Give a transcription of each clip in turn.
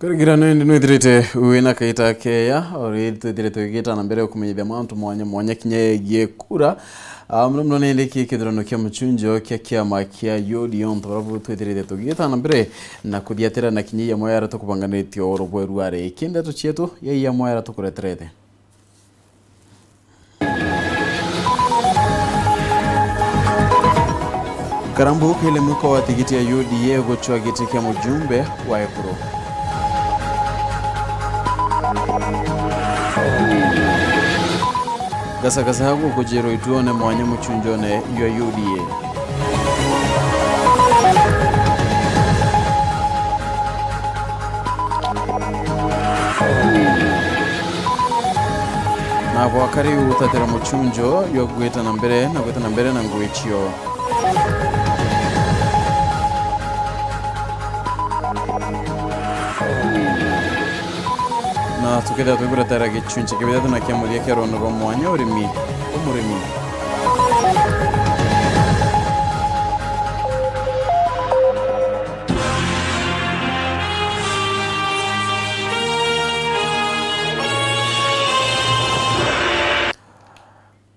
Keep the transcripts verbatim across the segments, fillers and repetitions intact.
Gira nindi nwithirite wina kaita keya, ori twithire tugigita na mbere kumenyithia mantu mwanya mwanya kinya yegie kura. Ah, muno muno nindi ki kithurano kia muchunjo kia kiama kia U D A, ontu bara bu twithirite tugigita na mbere na kuthiatira na kinya iya mwaya ara tukubanganitie oro bweru ari. Iki ndeto cietu ya iya mwaya ara tukureterete. Karambu kaile mwiko wa tigiti ya U D A gucwa giti kia mujumbe wa ekuru. Gasa gasa gukujirwa ituone mwanya muchunjone jwa U D A. Na gwaka riu gutatira muchunjo jwa gwita na mbere na gwita na mbere na ngugi cio. Na tukethira twiguratara gichunchi kia bithatu na kia muthia kia rwano rwa mwanya urimi umurimi.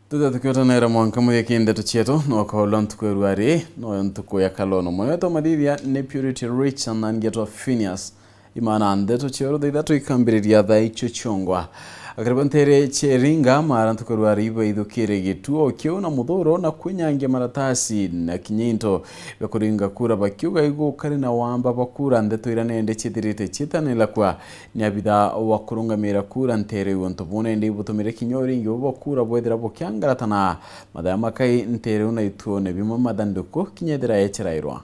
Tuta tukiotanira mwanka muthia ki ndeto cietu, no kaulwa ntuku ya rwari, noyo ntuku ya kalono. Mwana wetu wa mathithia ni Purity Rich, na ngetwa Phineas. Imana ndeto cia rutha ithatu ikambiriria thaa icio ciongwa. Akari ba ntere cia Iringa mara ntuku ya rwari ibaithukire gituo kiu na muthuro na kwinyangia maratasi na kinya into bia kuringa kura, bakiuga igukari na wamba bwa kura. Ndeto iria nende ciithirite ciitanira kwa ni abitha wa kurungamira kura ntere iu. Untu buu nende ibutumire kinya uringi buu bwa kura bwethira bukiangaratana mathaya makai ntere iu na ituone bimwe mathanduku kinya ethira yecerairwa.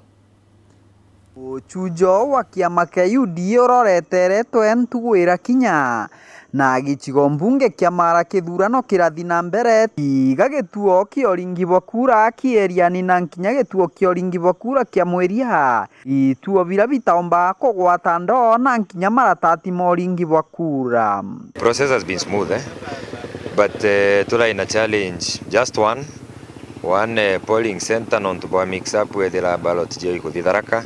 Uchujo wa kiama kia U D A uroreteretwe ntugu ira kinya na gicigo mbunge kia Mara kithurano kirathi na mbere, tiga gituo kia uringi bwa kura kieriani na nkinya gituo kia uringi bwa kura kia Mwiria. Ituo bira bitaumba kugwata ndoo na nkinya maratati ma uringi bwa kura. Process has been smooth, eh? But, eh, turaina challenge, just one, one, eh, polling center nontu bwa mix up wethira ballot jio ikuthi Tharaka,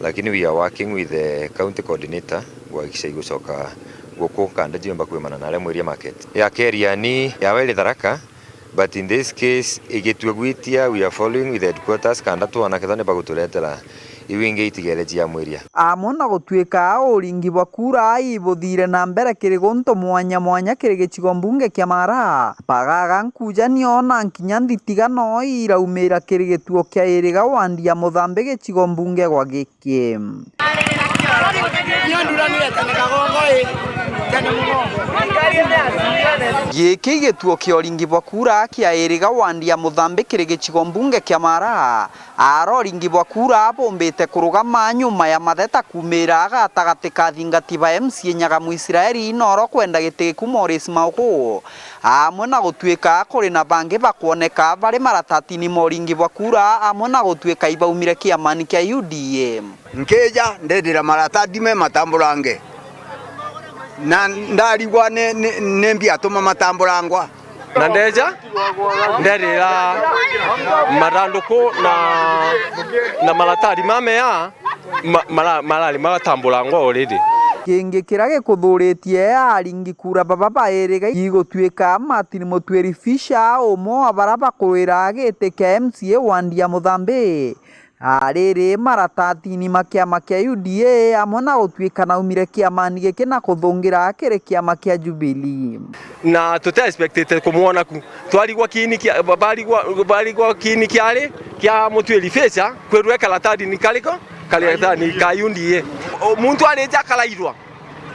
lakini we are working with the county coordinator kuhakikisha igucoka guku kanda jiumba kwimana na aria Mwiria market. Ya Keriani, yawe iri Tharaka, but in this case, igitua gwitia, we are following with the headquarters, kanda twona kethwa ni baguturetera iu ingi itigere cia Mwiria. Amwe na gutuika uringi bwa kura ibuthire na mbere kiri guntu mwanya mwanya kiri gicigo mbunge kia Mara, Bagaga, Nkujanio na nkinya Nthitiga no iraumira kiri gituo kia Iriga wandi ya Muthambi gicigo mbunge gwa Giki. Giki gituo kia uringi bwa kura kia Iriga wandi ya Muthambi kiri gicigo mbunge kia Mara, ara uringi bwa kura bumbite kurugama nyuma ya matheta kumira gatagati ka athingati ba M C A Nyaga Muisraeli noro kwenda giti giku Maurice Mauku, amwe na gutuika kuri na bangi bakwoneka bari maratatini ma uringi bwa kura, amwe na gutuika ibaumire kiamani kia U D A. Nkija ndendira marata ndime matamburange, na ndarigwa ni, ni, ni mbi atuma matamburangwa. Na ndeja, nderira mathanduku na, na maratari mamea ma-, mara-, marari magatambura ngwa already. Kingi kiria gikuthuritie aringi kura baba bairiga igutuika Martin Mutwiri Fisher, umwe wa bara bakurwira giti kia M C A wandi ya Muthambi, ariri maratatini ma kiama kia U D A, amwe na gutuika naumire kiamani giki na kuthungira kiri kiama kia Jubilee. Na tuti expected kumwona ku. Twarigwa kiini kia, ba-, barigwa, barigwa kiini kiari kia Mutwiri Fisher, kwirwa ikaratani ni kariko, karatani ka U D A. O, muntu arija akarairwa.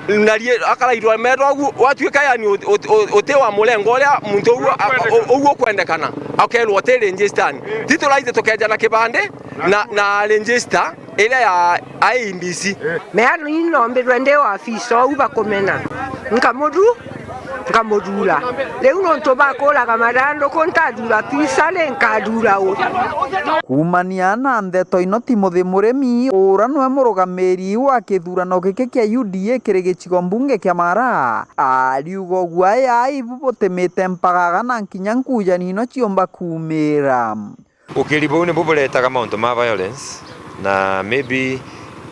Na rie-, akarairwa metwa ugu, watuika yani ut-, ut-, ut-, uti wa murengo uria muntu uguo a-, u-, uguo ukwendekana, akerwa uti registered. Ti turaithe tukeja na kibandi na, na register iria ya I E B C. Mea ni nombirwe ndi ofisa ou bakumena. Nkamudu-, nkamuthura. Riu nontu bakuraga mathanduku, ntathura twisa ri, nkathura u? Kumania na ndeto ino, Timothy Murimi, ura niwe murugamiri wa kithurano giki kia U D A kiri gicigo mbunge kia Mara, ariuga uguo aya ibu butimite mpagaga na nkinya nkujani ino ciumba kumira. Ukiri buu nibu buretaga mauntu ma violence, na maybe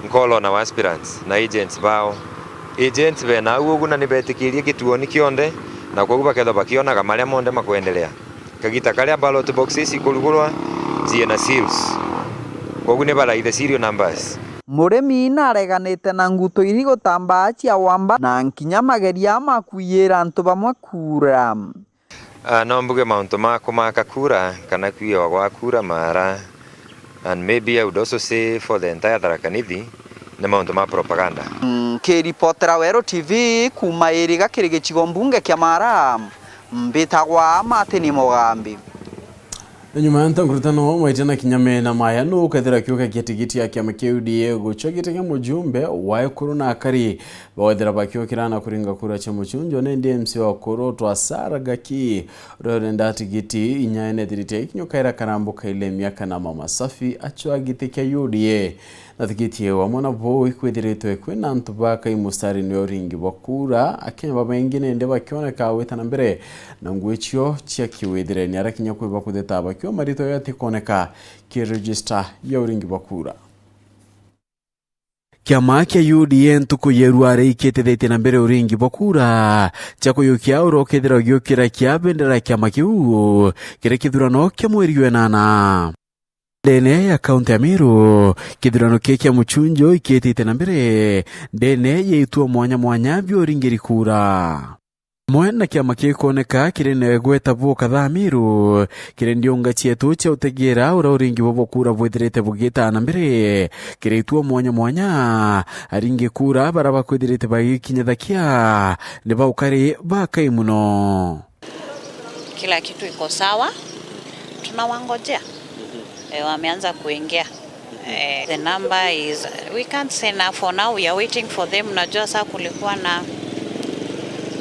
nkorwa na aspirants na agents bao Agents bena au ugu na ni betikirie gituoni kionthe, na kwogu bakethwa bakionaga maria monthe makwendelea. Kagita karia ballot boxes ikurugurwa, ciina seals. Kwogu ni baraithe serial numbers. Murimi nareganite na nguto iri gutambaa cia wamba na nkinya mageria ma kwiyira antu bamwe kura. Ah, no mbuge mauntu ma kumaka kura kana kwiwa gwa kura mara, and maybe I would also say for the entire Tharaka Nithi, ni mauntu ma propaganda. Nkiripotera Weru T V kuuma Iriga kiri gicigo mbunge kia Mara, mbitagwa Martin Mugambi. Na nyuma ya ntankurutano mwaite na kinya mena maya, nu ukethira kiuka kia tigiti ya kiama kia U D A gucwa giti kia mujumbe wa ekuru na akari. Bagwethira bakiokira na kuringa kura cia mucunjo, nindi M C wa Kuru twa Sarah Gaki, uria urenda tigiti inya enethirite ikinyukaira karambu kaile miaka na Mama Safi acwa giti kia U D A. Na tigiti iu amwe na buu ikwithiritwe kwina antu bakai mustarini wa uringi bwa kura, Akenya babaingi nindi bakioneka gwita na mbere na nguo icio cia kiwithireni, ara kinya kwi bakutheta bakiwa maritwa yao atikoneka ki register ya uringi bwa kura. Kiama kia U D A ntuku ya irua riikitithitie na mbere uringi bwa kura cia kuyukia uria ukethirwa ugiukira kia bendera ya kiama kiu kiri kithurano kia mweri wa enana. Ndene ya kaunti ya Meru, kithurano kii kia mucunjo ikitite na mbere ndene ya ituo mwanya mwanya bia uringiri kura. Amwe na kiama kikwoneka kiri na igweta buu Kathamiru, kiri ndiunga cietu cia utegera uria uringi bwa bukura bwithirite bugita na mbere, kiri ituo mwanya mwanya, aringi kura bara bakwithirite bagikinyithakia ni baukari bakai muno. Kila kitu iko sawa, tunawangojea. Eh, wameanza kuingia. Eh, the number is, we can't say now, for now we are waiting for them. Najua saa kulikuwa na,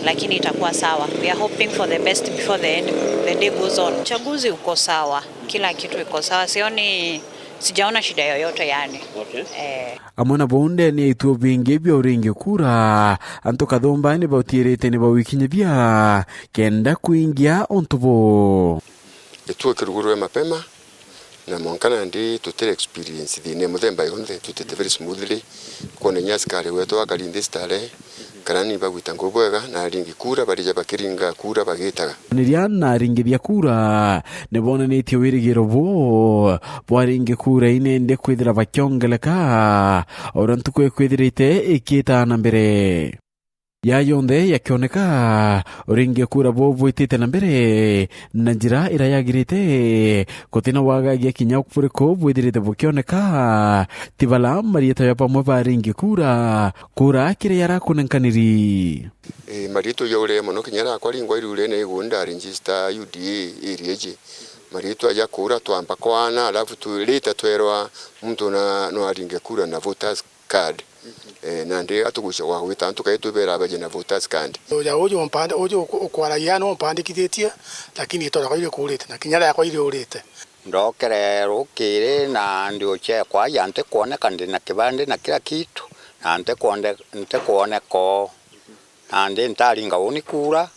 lakini itakuwa sawa. We are hoping for the best before the end, the day goes on. Uchaguzi uko sawa, kila kitu iko sawa. Sioni, sijaona shida yoyote yani. Okay. Eh. Amwe na buu ndene ya ituo bingi bia uringi kura, antu kathumba ni bautiirite ni bawikinyithia kenda kuingia untu buu. Gituo kirugurwe mapema, na mwanka nandi tutire experience thiina ya muthemba yonthe, tutite very smoothly. Kwona inya askari wetu akari nthi stare, kana ni bagwita ngugi bwega, na aringi kura barija bakiringa kura bagitaga. Niria na aringithia kura ni bonanitie wirigiro buu bwa aringi kura inende kwithira bakiongeleka o uria ntuku ikwithirite ikitaa na mbere. Ya yonthe yakioneka, uringi kura buu bwitite na mbere na njira iria yagirite, gutina wagagia kinya buriku bwithirite bukioneka. Ti bala mariitwa ja bamwe ba aringi kura, kura kiri yarakunenkaniri. Ii, mariitwa ja uria mono kinya rakwa ringwa irurene igunda register U D A area iji. Mariitwa ja kura twamba kwana, alafu twirite twerwa muntu na, no aringe kura na voters card. Eh, nandi atugucia gwa gwita antu kai twibera baje na voters card. Uja uju mpande, uju uku-, ukwaragia no mpandikithitie, lakini itwa riakwa irikurite, na kinya riakwa iriurite. Ndokere rukiri na ndiuchekwa ya ntikwoneka, ndi na kibandi na kila kitu, na ntikwonde-, ntikwoneka o. Nandi ntaringa uni kura,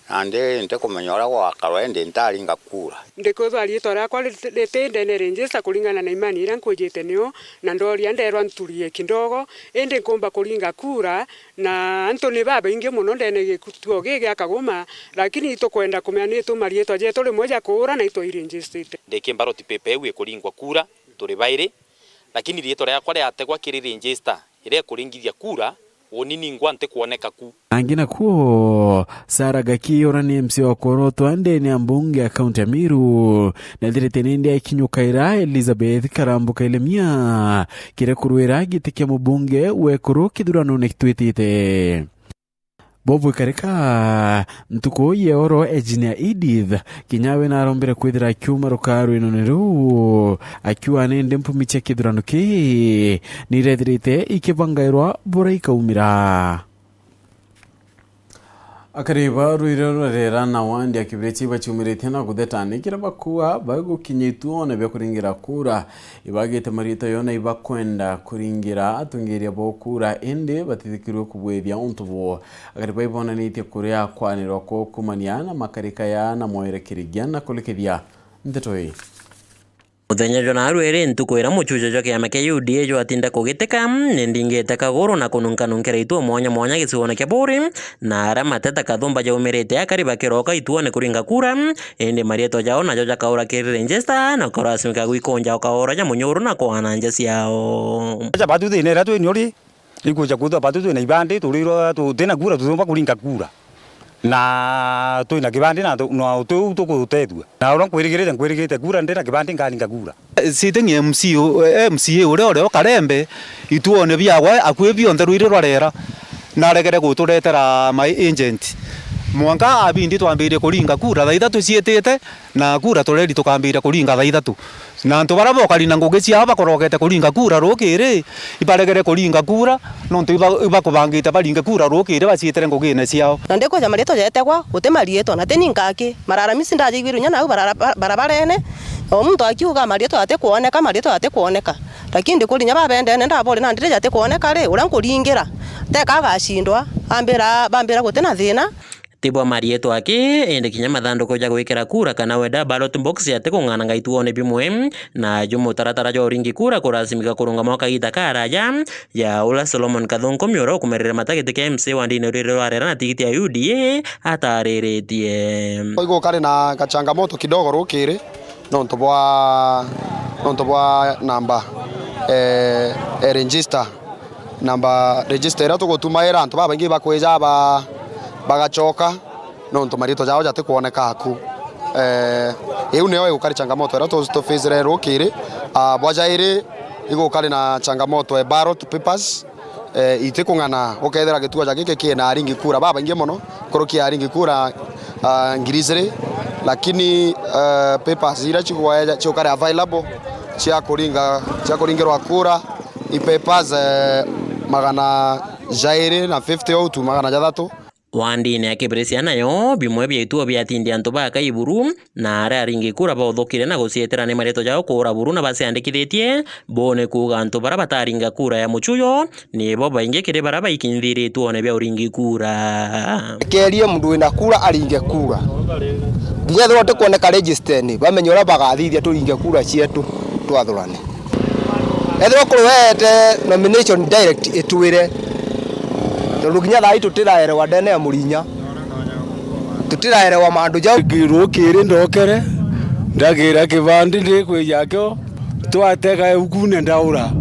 nandi ntikumenya uria gwakarwa, indi ntaringa kura. Ndikwithwa riitwa riakwa rit-, riti ndene register kuringana na imani iria nkwijite nio, na ndoria nderwa nturie kidogo, indi nkumba kuringa kura, na antu ni babaingi mono ndene gituo gii gia Kagoma, lakini itukwenda kumenya ni tu mariitwa jetu rimwe ja kuura na itwa iregistrite. Ndiki ballot paper iu ikuringwa kura, turi bairi, lakini riitwa riakwa riategwa kiri register iria ikuringithia kura, uni ningwa ntikwoneka ku. Angi nakuo, Sarah Gaki, uria ni M C wa kuorotwa ndene ya mbunge ya kaunti ya Meru, nethirite nindi aikinyukaira Elizabeth Karambu Kailemia kiri kurwira giti kia mubunge wa ekuru kithuranone twitite. Bo bwikarika, ntuku ya oro, Engineer Edith kinya we narombere kwithira akiuma ruka rwinone ruu, akiuga nindi mpumi cia kithurano kii nirethirite ikibangairwa bura ikaumira. Akari ba rwire rwa Rera na wandi ya Kibirichi baciumiritie na kutheta ni kira bakua baigukinya ituone bia kuringira kura. Ibagite mariitwa yo na ibakwenda kuringira atongeria bo kura, indi batithikirwe kubwithia untu buu. Akari bau ibonanitie kuria kwanirwa kuu kumania na makarika ya na mwerekerigia na kurikithia nteto ii. Muthenya jwa naarua iri ntuku iria muchujo jwa kiama kia U D A jwatinda kugitika, ni ndingite kaguru na kununkanunkira ituo mwanya mwanya gicigoone kia Buuri, na aria mateta kathumba jaumirite akari bakiroka ituone kuringa kura, indi marietwa jao najo jakaura kiri register na kurasimika gwikunja ukaura ja munyuru na kwana nja ciao. Aja batu thina iria twini uri, Ikwija kwithwa batu twina ibandi, turirwa tutina kura, tutumba kuringa kura. Na twina kibandi na tu-, na uti uu tukutethua. Na uria nkwirigirite, nkwirigirite kura, ndina kibandi nkaringa kura. Sitting M C, M C A uria urio Karembe, ituone biagwe akui bionthe rwiri rwarera, naregere guturetera my agent. Mwanka abindi twambirie kuringa kura thaa ithatu ciitite, na kura tureri tukambiria kuringa thaa ithatu. Na antu baria bokari na ngugi ciao bakorokete kuringa kura rukiri, ibaregere kuringa kura, nontu iba-, ibakubangite baringe kura rukiri baciitire ngugine ciao. Na ndikwija mariitwa jetegwa, guti mariitwa, na ti ni nkaki. Malalamisi ndajaiguire inya nau barara-, ba-, barabarene, o muntu akiuga mariitwa jatikwoneka, mariitwa jatikwoneka. Lakini ndikuri inya babendene, ndabori nandi rija jatikwoneka ri, uria nkuringira, teka agacindwa, ambira, bambira guti na thina. Tibwa marietwa aki, indi kinya mathanduku ja gwikira kura kana weda ballot box atikung'ananga ituone bimwe, na ju mutaratara jwa uringi kura kurasimika kurungama o kagiita karaja, ja uria Solomon Kathunku Miura ukumerere mata giti kia M C A wa ndini riri rwa Rera na tigiti ya U D A atariritie. Igukari na gachangamoto kidogo rukiri, nontu bwa, nontu bwa namba, eh, e register. Namba register iria tugutumaira, antu babaingi bakwija ba-, bagachoka, nontu mariitwa jao jatikwoneka aku. Eh, iu nio igukari changamoto iria tu-, tufacire rukiri. Ah, bwa jairi, igukari na changamoto e ballot papers, eh, itikung'ana, ukethira gituo ja giki kina aringi kura babaingi mono, nkuruki ya aringi kura, ah, ngiri ijiri, lakini, eh, papers iria cigwe-, ciukare available cia kuringa, cia kuringirwa kura, i papers, eh, magana jairi na fifty au tu magana jathatu. Wandine ya Kibirisia nayo, bimwe bia ituo biatindia antu baka iburu, na aria aringi kura bauthukire na gucietera ni marietwa jao kuura buru na baciandikithitie, bo ni kuuga antu baria bataringa kura ya muchujo, nibo baingi kiri baria baikinthire ituone bia uringi kura. Kerie mundu wina kura aringe kura. Kinya ethirwa utikwoneka register-ini, bamenye uria bagathithia turinge kura cietu twathurane. Ethirwa kuri weete nomination direct itwire. Tondu kinya thaa ii tutiraerewa ndene ya Murinya. Tutiraerewa mandu jau. Rukiri ndokere, ndagira kibandi ndikwija kio, twatega ukune ndaura.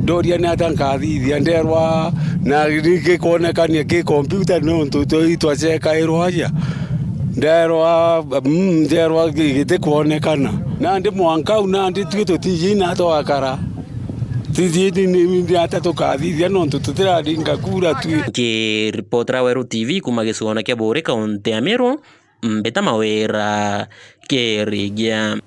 Ndoria ni atia nkathithia, nderwa na gikonekania ki computer nontu twa-, twacekairwa aja. Nderwa, mm, nderwa gi-, gitikwonekana. Nandi mwanka u nandi tui tutiji na twakara. Tiji ni, ni, ni ata tukathithia nontu tutiraringa kura tui. Nkiripotera Weru T V kuma gicigoone kia Buuri, kaunti ya Meru, mbita Mawira Kirigia.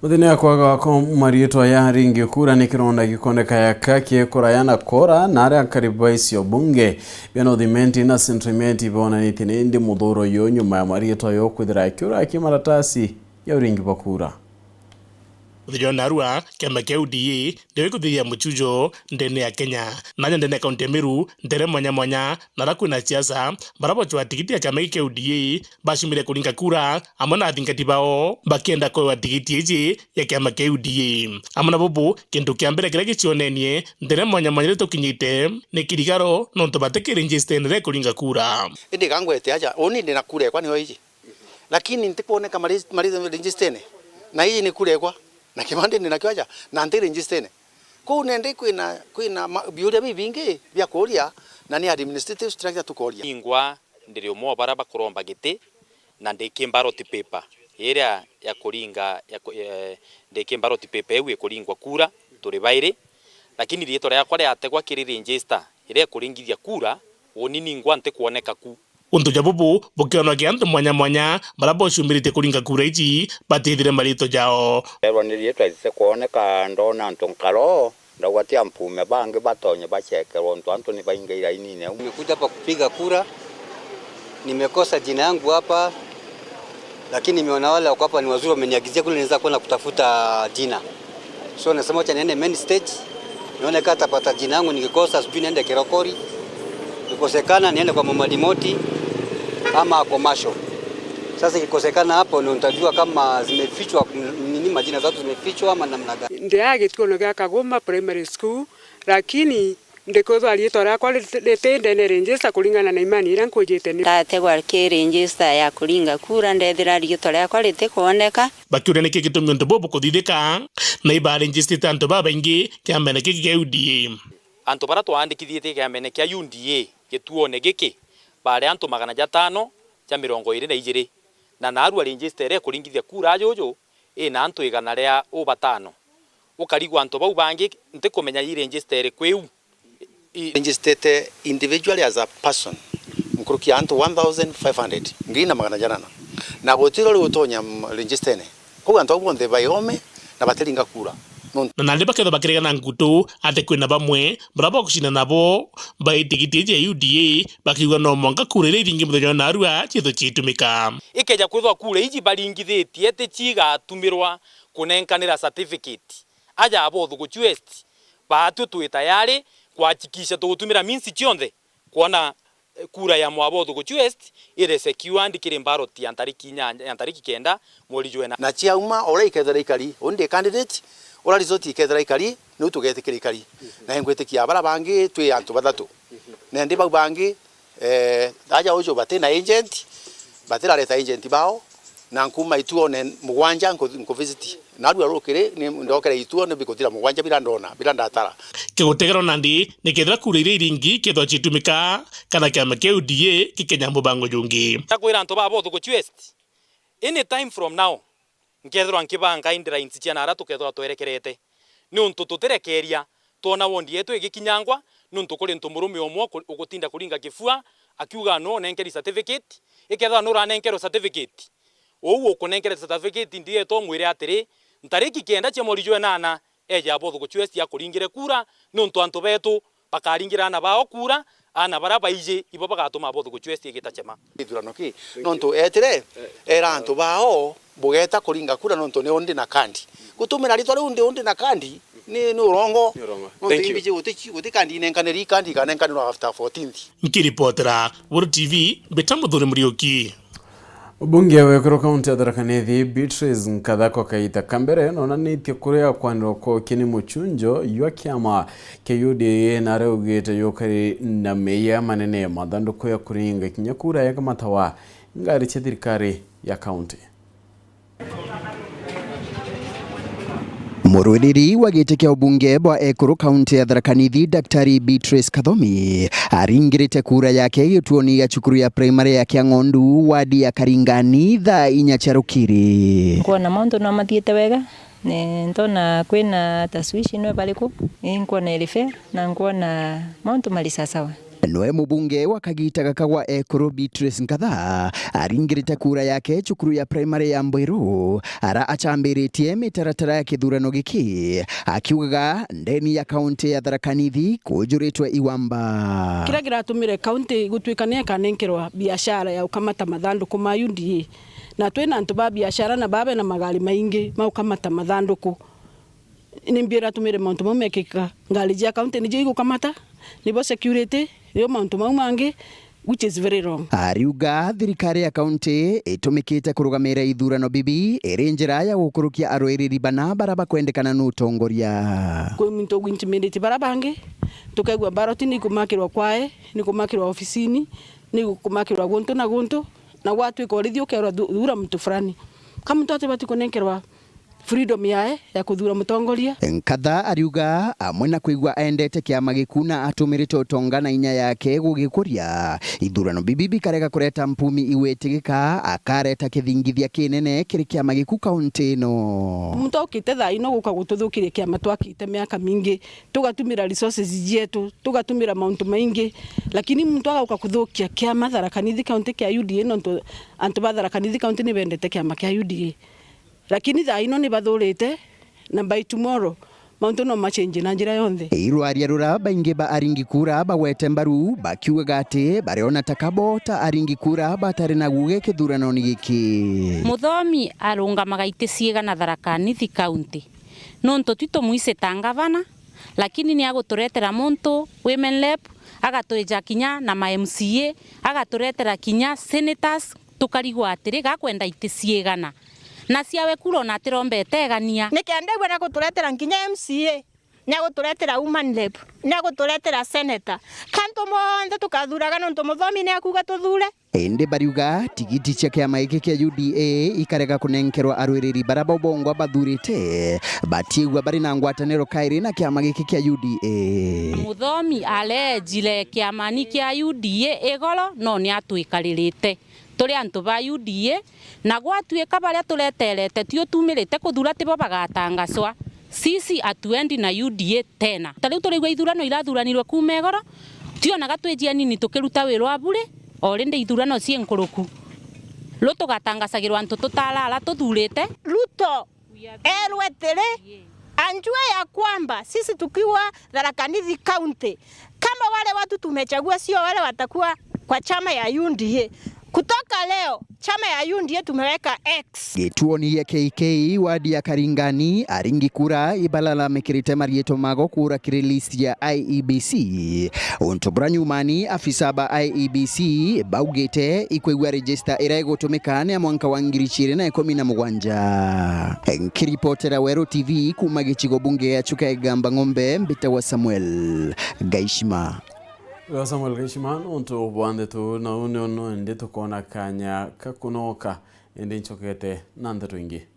Muthenya kwaga kwa marietwa ya aringi kura ni kironda gikoneka yaka kiekuraya na kora, na aria akari ba icio bunge bia North Imenti na Central Imenti bonanitie nindi muthuro uyu nyuma ya marietwa yo kwithira akiura aki maratasi ya uringi bwa kura. Muthenya wa narua, kiama kia U D A ndio gikuthithia muchujo ndene ya Kenya. Nanya ndene ya kaunti ya Meru, ntere mwanya mwanya, na aria kwina siasa, baria bocwaa tigiti ya kiama giki kia U D A, bacumire kuringa kura, amwe na athingati bao, bakienda kwewa tigiti iji ya kiama kia U D A. Amwe na bubu, kintu kia mbere kiria gicionenie, ntere mwanya mwanya iria tukinyite, ni kirigaro, nontu bati ki register-ini ria kuringa kura. Indi gangwete aja, uni ndina kura ekwa niyo iji. Lakini ntikwoneka mari-, mari register-ini. Na iji ni kura ekwa. Na kibandi ndi nakio aja, na nti register-ini. Kuu nende kwina, kwina ma-, biuria bibingi bia kuuria, na ni administrative structure tukoria. Ingwa ndiri umwe wa baria bakuromba giti, na ndi ki ballot paper iria ya kuringa, ya ku-, eh, ndi ki ballot paper iu ikuringwa kura, turi bairi, lakini riitwa riakwa riategwa kiri register iria ikuringithia kura, uni ningwa ntikwoneka ku. Untu ja bubu bukionagia antu mwanya mwanya baria bocumiritie kuringa kura iji batithire mariitwa jao. Nderwa ni riitwa ritikwoneka, ndona antu nkaro, ndauga ti ampume bangi batonye bacekerwa untu antu ni baingi irainine au. Nimekuja hapa kupiga kura, nimekosa jina yangu hapa, lakini nimeona wale wako hapa ni wazuri, wameniagizia kule naweza kwenda kutafuta jina. So nasema wacha niende main stage, nione kama tapata jina yangu, nikikosa sijui niende Kirokori, nikosekana niende kwa Mama Dimoti ama Commercial. Sasa ikikosekana hapo, ndio nitajua kama zimefichwa, nini, majina za watu zimefichwa ama namna gani. Ndi aa gituono gia Kagoma Primary School, lakini ndikwithwa riitwa riakwa riti, riti ndene register kuringana na imani iria nkujite ni. Ndategwa ki register ya kuringa kura, ndethira riitwa riakwa ritikwoneka. Bakiuria niki gitumi untu buu bukuthithika, na ibarejistite antu babaingi kiamene giki kia U D A. Antu baria twaandikithitie kiamene kia U D A gituone giki, baari antu magana jatano ja mirongo iiri na ijiri, na naarua register iria ikuringithia kura ajuju ina antu igana ria ubatano. Ukarigwa antu bau bangi ntikumenya i register iriku iu. I- Registered individually as a person, nkuruki ya antu one thousand five hundred, ngiri na magana janana, na gutiro riu utonya, mm, register-ine. Kou antu au bonthe baome na batiringa kura. Nontu Na nandi bakethwa bakirega na ngutu ati kwina bamwe baria bagucindana nabo bai tigiti iji ya U D A, bakiuga no mwanka kura iria iringi muthenya wa narua ciithwe ciitumika. Ikeja kwithwa kura iji baringithitie ti ciigatumirwa kunenkanira certificate, aja Abothuguchu West, baatwi twi tayari kuhakikisha tugutumira means cionthe kwona, eh, kura ya Mwabothuguchu West iri secured kiri ballot ya ntariki inyanya, ya ntariki kenda mweri jwena. Na ciauma, uria ikethira ikari, undi candidate, uria result ikethira ikari, niu tugetikira ikari. Na ingwitikia baria bangi twi antu bathatu. Na indi bau bangi, eh, aja uju bati na agent, batirareta agent bao, na nkuma ituone mugwanja nku-, nkuvisit. Narua rukiri, ni ndokere ituone bikuthira mugwanja bira ndona, bira ndatara. Kigutegerwa nandi, nikethira kura iria iringi ikethwa ciitumika, kana kiama kia U D A gikenya mubango jungi. Ndakwira antu ba Abothuguchu West, any time from now, nkethirwa nkibanga guidelines cia naria tukethirwa twerekerete. Niuntu tutirekeria twona wondi yetu igikinyangwa, niuntu kuri ntu murume umwe uku-, ugutinda kuringa kifua, akiuga no nenkeri certificate, ikethirwa nuranenkerwe certificate, uu ukunenkere certificate ndietwa umwire atiri, ntariki kenda cia mweri jwa enana, eje Abothuguchu West akuringire kura, niuntu antu betu bakaringira aana bao kura, aana baria baiji ibo bagatuma Abothuguchu West igita chema. Githurano ki, nontu etire, era antu bao, bugeta kuringa kura nontu ni undi na kandi. Gutumira ritwa riu ndi undi na kandi, ni, ni urongo. Ni urongo. Nontu imbiji guti, guti kandi inenkaniri, kandi ikanenkanirwa after fourteenth. Nkiripotera Weru T V, mbita Muthuri Muriuki. Mbunge wa Ekuru kaunti ya Tharaka Nithi, Beatrice Nkathako kaita ka mbere nonanitie kuria kwanirwa kwake ni muchunjo jwa kiama kia U D A na araugite jukari na meeyia manene mathanduku ya kuringa kinya kura ya kamatawa ngari cia thirikari ya kaunti. Murwiriri wa giti kia ubunge bwa Ekuru kaunti ya Tharaka Nithi, Daktari Beatrice Kathomi, aringirite kura yake gituoni gia cukuru ya primary ya Kiang'ondu, wadi ya Karingani, thaa inya cia rukiri. Nkwona mauntu no mathiite wega, ni ntona kwina tashwishi no bariku, ni nkwona iri fair, na nkwona mauntu mari sasawa. Noe mubunge wa kagita gaka gwa Ekuru Beatrice Nkatha aringirite kura yake cukuru ya primary ya Mbwiru, ara achambiritie mitaratara ya kithurano giki, akiugaga ndeni ya kaunti ya Tharaka Nithi kujuritwe iwamba. Kiria kiratumire kaunti gutwika ni ikanenkerwa biashara ya gukamata mathanduku ma U D A, na twina antu ba biashara na baa bena magari maingi ma gukamata mathanduku. Ni mbio iratumire mauntu mau mekika. Ngari cia kaunti nicio igukamata, nibo security, nibo mauntu mau mangi, which is very wrong. Ariuga thirikari ya kaunti itumikite kurugamira ithurano bibi iri njira ya gukurukia arwiriri bana bara bakwendekana nutongoria. Kwi muntu ugu intimidate bara bangi, tukaigua ballot ni ikumakirwa kwae, ni kumakirwa ofisini, ni kumakirwa guntu na guntu, na gwatwika urithi ukerwa thu-, thura muntu fulani. Ka muntu atibati kunenkerwa freedom yae ya kuthura mutongoria. Nkatha ariuga amwe na kwigua aendete kiama giku na atumirite utonga na inya yake gugikuria, ithurano bibi bikarega kureta mpumi igwitigika, akareta kithingithia kinene kiri kiama giku kaunti ino. Muntu okite thaa ino guka gututhukiria kiama twakite miaka mingi, tugatumira resources cietu, tugatumira mauntu maingi, lakini muntu agauka kuthukia kiama Tharaka Nithi kaunti kia U D A, nontu antu ba Tharaka Nithi kaunti ni bendete kiama kia U D A. Lakini thaa ino ni bathurite, na by tomorrow, mauntu no machenji na njira yonthe. Irwaria rura baingi ba aringi kura bagwete mbaru, bakiugaga ati bariona ta kabo ta aringi kura batari na guge kithuranoni giki. Muthomi arungamaga iti ciigana Tharaka Nithi County, nontu twi tumwicita ngavana, lakini ni aguturetera muntu women rep, agatwija kinya na ma M C A, agaturetera kinya senators, Tukarigwa atiri, gakwenda iti ciigana? Na ciawe kura ona atirombete egania. Ni kenda igwe naguturetera nginya M C A, naguturetera woman rep, naguturetera senator. Ka antu monthe tukathuraga nontu Muthomi ni akuuga tuthure? Indi bariuga tigiti cia kiama giki kia U D A ikarega kunenkerwa arwiriri baria bo bongwa bathurite, batiigua bari na ngwataniro kairi na kiama giki kia U D A. Muthomi arejire kiamani kia U D A igoro, no ni atwikaririte turi antu ba U D A, na gwatuika baria tureterete ti utumirite kuthura tibo bagatangacwa, sisi hatuendi na U D A tena. Ta riu turaigua ithurano irathuranirwe kuuma igoro, twonaga twi jianini tukiruta wira wa bure, o rindi ithurano cii nkuruku. Ru tugatangacagirwa antu tutarara tuthurite. Ruto erwe atiri, anjue ya kwamba sisi tukiwa Tharaka Nithi County, kama wale watu tumechagua sio wale watakuwa kwa chama ya U D A, kutoka leo chama ya U D A tumeweka X. Gituoni gia K K, wadi ya Karingani, aringi kura ibalalamikirite mariitwa mago kuura kiri list ya I E B C. Untu bura nyumani, afisa ba I E B C baugite ikwigua register iria igutumika ni ya mwanka wa ngiri ciiri na ikumi na mugwanja. Nkiripotera Weru T V kuuma gicigo bunge gia Chuka Igamba Ng'ombe, mbitagwa Samuel Gaishima. Wega Samuel Gaishima, nontu bwa ndeto, na uu nio nandi tukona kanya ka kunoka, indi ncokete na ndeto ingi.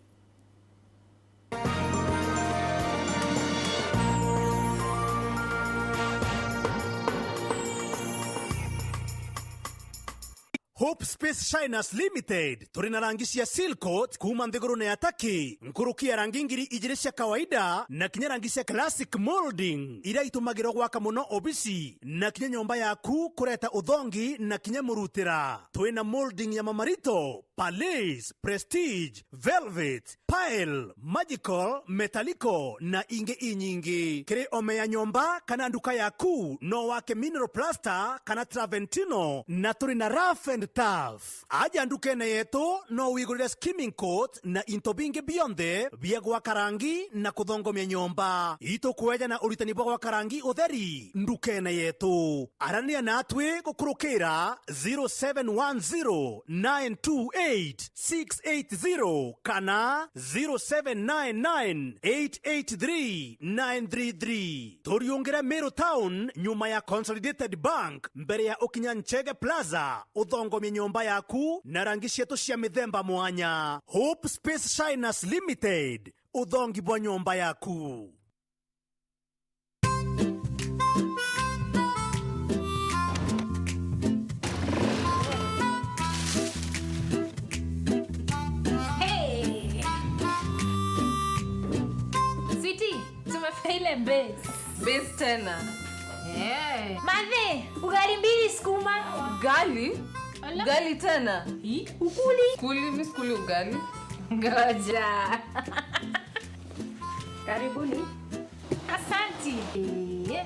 Hope Space Shiners Limited, turi na rangi cia seal coat kuuma nthigurune ya Turkey, nkuruki ya rangi ngiri ijiri cia kawaida, na kinya rangi cia classic molding, iria itumagirwa gwaka mono obisi, na kinya nyomba yaku kureta uthongi na kinya murutira. Twi na molding ya mamarito, Palace, Prestige, Velvet, Pile, Magical, Metallico na ingi inyingi. Kiri ome ya nyomba kana nduka yaku, no wake mineral plaster kana Travertino, na turi na rough and tough. Aja ndukene yetu, no wigurire skimming coat na into bingi bionthe bia gwaka rangi na kuthongomia nyomba. Itukweja na uritani bwa gwaka rangi utheri ndukene yetu. Arania natwi gukurukira zero seven one zero nine two eight six eight zero kana zero seven nine nine eight eight three nine three three. Turiungire Meru Town, nyuma ya Consolidated Bank, mbere ya ukinya Nchege Plaza, uthongomie nyomba yaku na rangi cietu cia mithemba mwanya. Hope Space Shiners Limited, uthongi bwa nyomba yaku. Hey! Sweetie, tumefika ile base. Base tena. Eh. Mathe, ugali mbili sukuma. Ugali? Ala. Ugali tena? Hi, ukuli? Kuli, mi sikuli ugali. Ngoja. Karibuni. Asanti. Eh.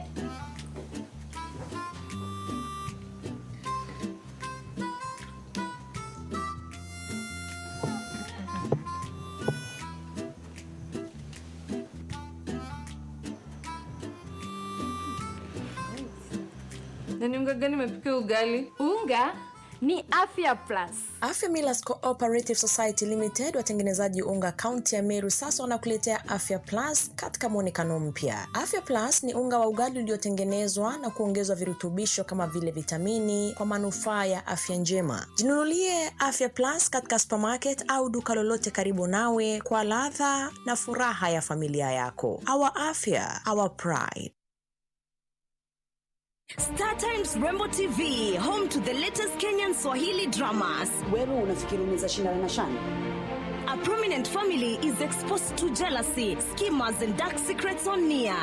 Na ni unga gani imepika ugali? Unga ni Afya Plus. Afya Millers Cooperative Society Limited, watengenezaji unga kaunti ya Meru, sasa wanakuletea Afya Plus katika mwonekano mpya. Afya Plus ni unga wa ugali uliotengenezwa na kuongezwa virutubisho kama vile vitamini kwa manufaa ya afya njema. Jinunulie Afya Plus katika supermarket au duka lolote karibu nawe kwa ladha na furaha ya familia yako. Our afya, our pride. Star Times Rembo T V, home to the latest Kenyan Swahili dramas. Wewe unafikiri unaweza shindana na Shan? A prominent family is exposed to jealousy, schemers, and dark secrets on Nia.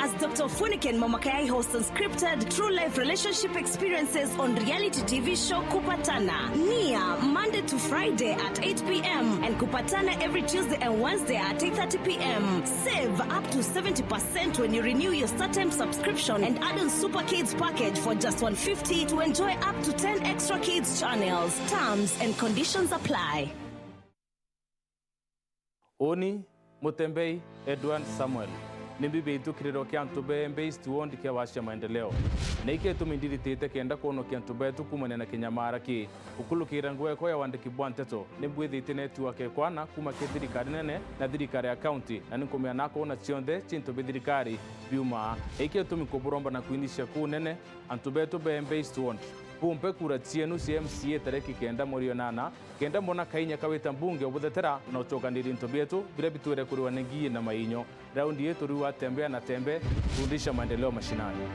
As Doctor Funike and Mama Kayai host unscripted true life relationship experiences on reality T V show Kupatana. Nia, Monday to Friday at eight p m and Kupatana every Tuesday and Wednesday at eight thirty p m. Save up to seventy percent when you renew your StarTimes subscription and add on Super Kids package for just one fifty to enjoy up to ten extra kids channels. Terms and conditions apply. Uni Mutembei Edward Samuel. Nimbi biitu kiriro kia antu be Mbeya East Ward kia Washa Maendeleo? Na iki gitumi ndiritite kenda kwonokia antu betu kuumania na kinyamara ki? Gukurukira ngugi ekwa ya wandiki bwa nteto, ni mbwithitie network ekwana kuuma ki thirikari nene na thirikari ya kaunti, na ni nkumenya nakwona cionthe cintu bi thirikari biuma. Na iki gitumi nkuburomba na kwinicia kuu nene antu betu be Mbeya East Ward, bumpe kura cienu cia M C A tariki kenda mweri wa nana, kenda mbona kainya kawita mbunge ubuthetera na ucokaniri into bietu biria bitwire kuriwa ni ngii na mainyo. Raundi ii turiuga tembea na tembe, rudisha maendeleo mashinani.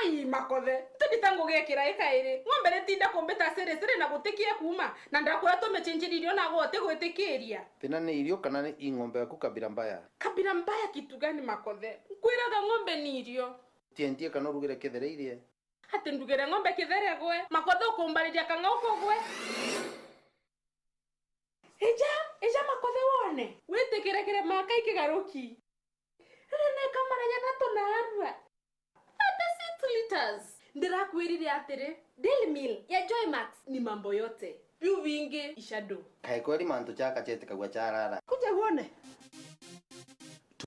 Ai, Makothe, ntindita ngugi ya kirae kairi. Ng'ombe nitinda kumbita siri siri na gutikie kuuma, na ndakwira tumicinjiri irio nagwe utigwitikiria. Thina ni irio kana ni i ng'ombe yaku kabira mbaya? Kabira mbaya kitu gani, Makothe? Nkwiraga ng'ombe ni irio. Tiendie kana urugire kithere irie. Ati ndugire ng'ombe kithere gwe? Makothe ukumbariria kang'au kugwe. Ija, ija Makothe wone. Witikire kirema kai kigaruki. Riri ni kamara ya thatu na arua. Thirty-six liters. Ndirakwirire atiri, Daily Meal ya Joy Max ni mambo yote. Biu bingi ishado. Kae kweri mantu jaka jetikagua jarara. Kuja wone.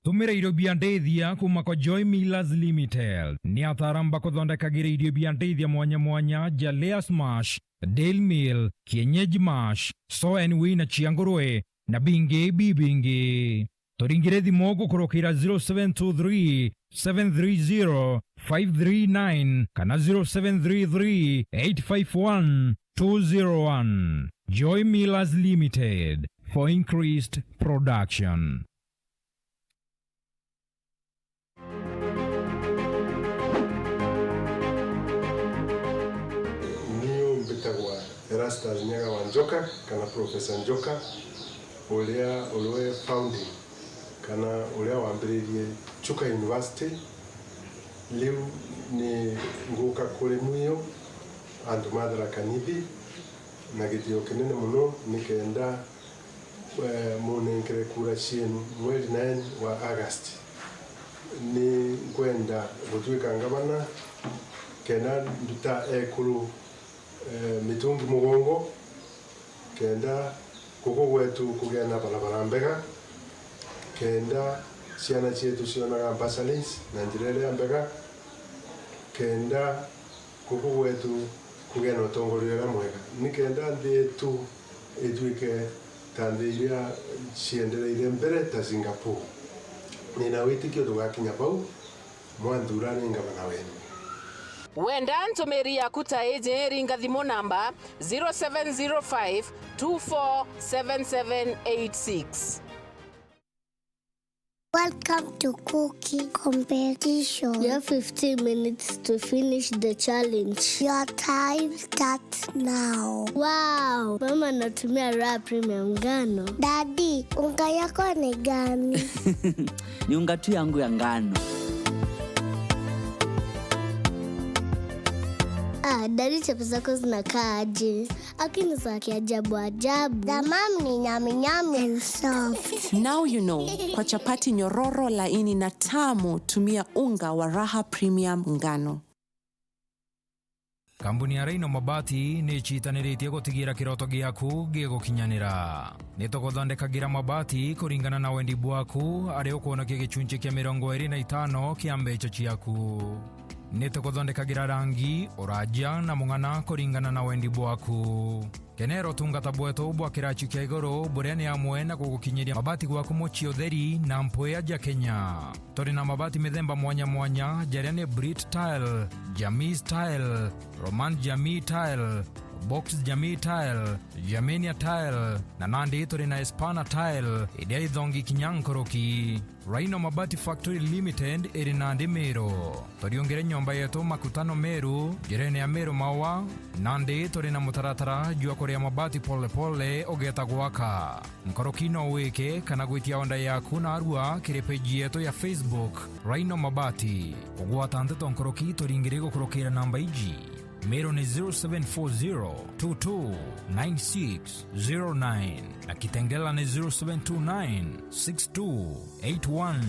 Tumira irio bia ndithia kuuma kwa Joy Millers Limited. Ni ataaramu ba kuthondekagira irio bia ndithia mwanya mwanya ja layers mash, Daily Meal, kienyeji mash, soya and whey na cia ngurwe, na bingi bibingi. Turingire thimu gukurukira zero seven two three, seven three zero, five three nine kana zero seven three three, eight five one, two zero one. Joy Millers Limited, for increased production. Niu mbitagwa Erastus Nyaga wa Njoka, kana Professor Njoka, uria uriwe founding, kana uria wambiririe Chuka University. Riu ni nguka kuri mwiyo antu ma Tharaka Nithi na gitio kinene muno, nikenda eh, munenkere kura cienu mweri nine wa August. Ni nkwenda gutwika ngavana kenda nduta ekuru, eh, mitungi mugongo, kenda guku gwetu kugia na barabara mbega, kenda ciana cietu cionaga bursaries na njira iria mbega, kenda guku gwetu kugia na utongoria uria mwega, nikenda nthi yetu itwike ta nthi iria ciendereire mbere ta Singapore. Nina witikio tugakinya bau, mwanthura ni ngavana wenu. Wenda ntumiri yaku ta iji, ringa thimu namba zero seven zero five two four seven seven eight six. Welcome to cooking competition. You have fifteen minutes to finish the challenge. Your time starts now. Wow, mama anatumia Raha Premium ngano. Daddy, unga yako ni gani? Ni unga tu yangu ya ngano. Ah, daddy, chapo zako zinakaa aje? Aki ni za kiajabu ajabu. The mom ni nyami nyami and soft. Now you know, kwa chapati nyororo, laini na tamu, tumia unga wa Raha Premium ngano. Kambuni ya Rhino Mabati ni icitaniritie gutigira kiroto giaku gigukinyanira. Ni tuguthondekagira mabati kuringana na wendi bwaku, ari ukwonokia gicunci kia mirongo iri na itano kia mbeca ciaku. Ni tuguthondekagira rangi, uraja na mung'ana kuringana na wendi bwaku. Kenera utungata bwetu bwa kiraci kia iguru, buria ni amwe na gugukinyiria mabati gwaku mucii utheri na mpwia ja Kenya. Turi na mabati mithemba mwanya mwanya, jaria ni Brit Tile, Jamii Tile, Roman Jamii Tile, Box Jamii Tile, Germania Tile, na nandi turi na Espana Tile, iria ithongi kinya nkuruki. Rhino Mabati Factory Limited iri nandi Meru. Turiungire nyomba yetu Makutano Meru, njirene ya Meru Maua. Nandi turi na mutaratara jwa kuria mabati pole pole ugeta gwaka. Nkuruki no wike kana gwitia order yaku narua kiri page yetu ya Facebook, Rhino Mabati. Kugwata nteto nkuruki turingire gukurukira namba iji. Meru ni zero seven four zero two two nine six zero nine na Kitengela ni zero seven two nine six two eight one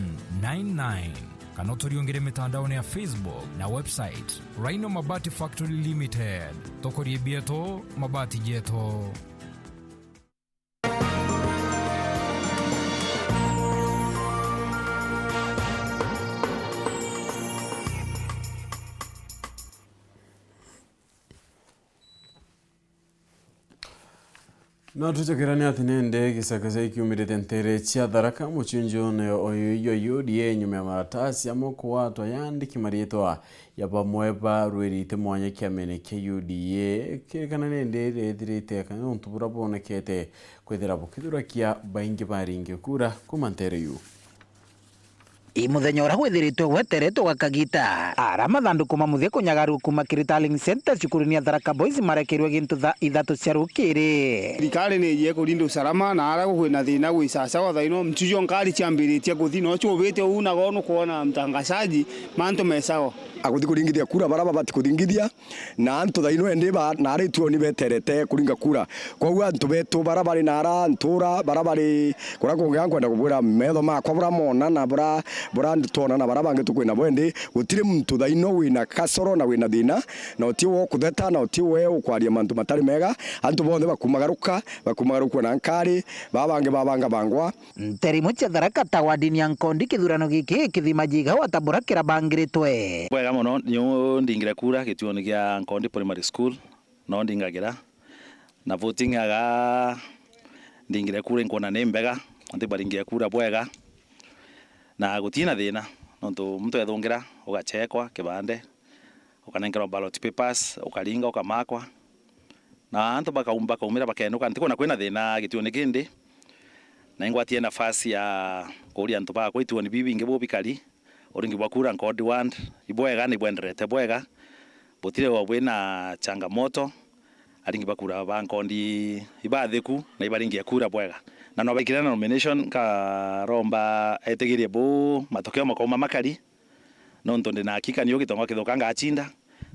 nine nine. Kana uturiungire mitandaone ya Facebook na website, Rhino Mabati Factory Limited. Tukurie bietu, mabati jetu. No tucokerane ati nende gisaka cia ikiumirite ntere cia Tharaka, mucunjune oyo iyo U D A nyuma ya maratasi amwe kugwatwa yandiki mariitwa ya bamwe ba rwirite mwanya kiamene kia U D A, kirikana nende irethirite kana untu bura bwonekete kwithira bukithurakia baingi baringi kura kuma ntere yu. I muthenya uria gwithiritwe gweteretwe gwa kagita, ara mathanduku ma muthia kunyagarua kuma Kiritalin Center cukurune ya Tharaka Boys marekerwe gintu thaa ithatu cia rukiri. Thirikari ni ijie kurinda usalama, na ara kwina thina gwi sawa sawa thaino, mchujo nkari ciambiritie kuthi, no chubite uu nago nukwona mtangazaji, mantu me sawa. Akuthi kuringithia kura bara babati kuringithia, na antu thaino endi ba, na ara ituoni beterete kuringa kura. Kwou antu betu bara bari na ara ntura, bara bari kuria kungi, nkwenda kubwira metho makwa bura mona na bura, bura twona na bara bangi tukwina bo, endi gutiri muntu thaino wina kasoro na wina thina, na uti we ukutheta, na uti we ukwaria mantu matari mega. Antu bonthe bakumagaruka, bakumagarukua na nkari, baba bangi babanga bangwa. Nteri imwe cia Tharaka ta wadini ya Nkondi, kithurano giki gikithima jiga wata bura kirabangiritwe. Bwega mono, niu ndingire kura gituoni gia Nkondi Primary School, no ndingagira. Na voting aga ndingire kura, inkwona ni mbega, antu baringie kura bwega. Na gutina thina, nontu muntu ethungira, ugachekwa kibande, ukanenkerwa ballot papers, ukaringa, ukamakwa. Na antu bakaum-, bakaumira bakenuka, ntikwona kwina thina gituoni kindi. Na ingwatie nafasi ya kuuria antu bakwa ituoni biu bingi bu bikari, uringi bwa kura Nkondi ward, ibwega, nibwenderete bwega. Butire o bwina changamoto, aringi ba kura ba Nkondi ibathiku, na ibaringia kura bwega. Na no baikire na nomination, nkaromba etigirie bu matokeo makauma makari. Nontu ndi na hakika niu gitonga kithuka ngachinda,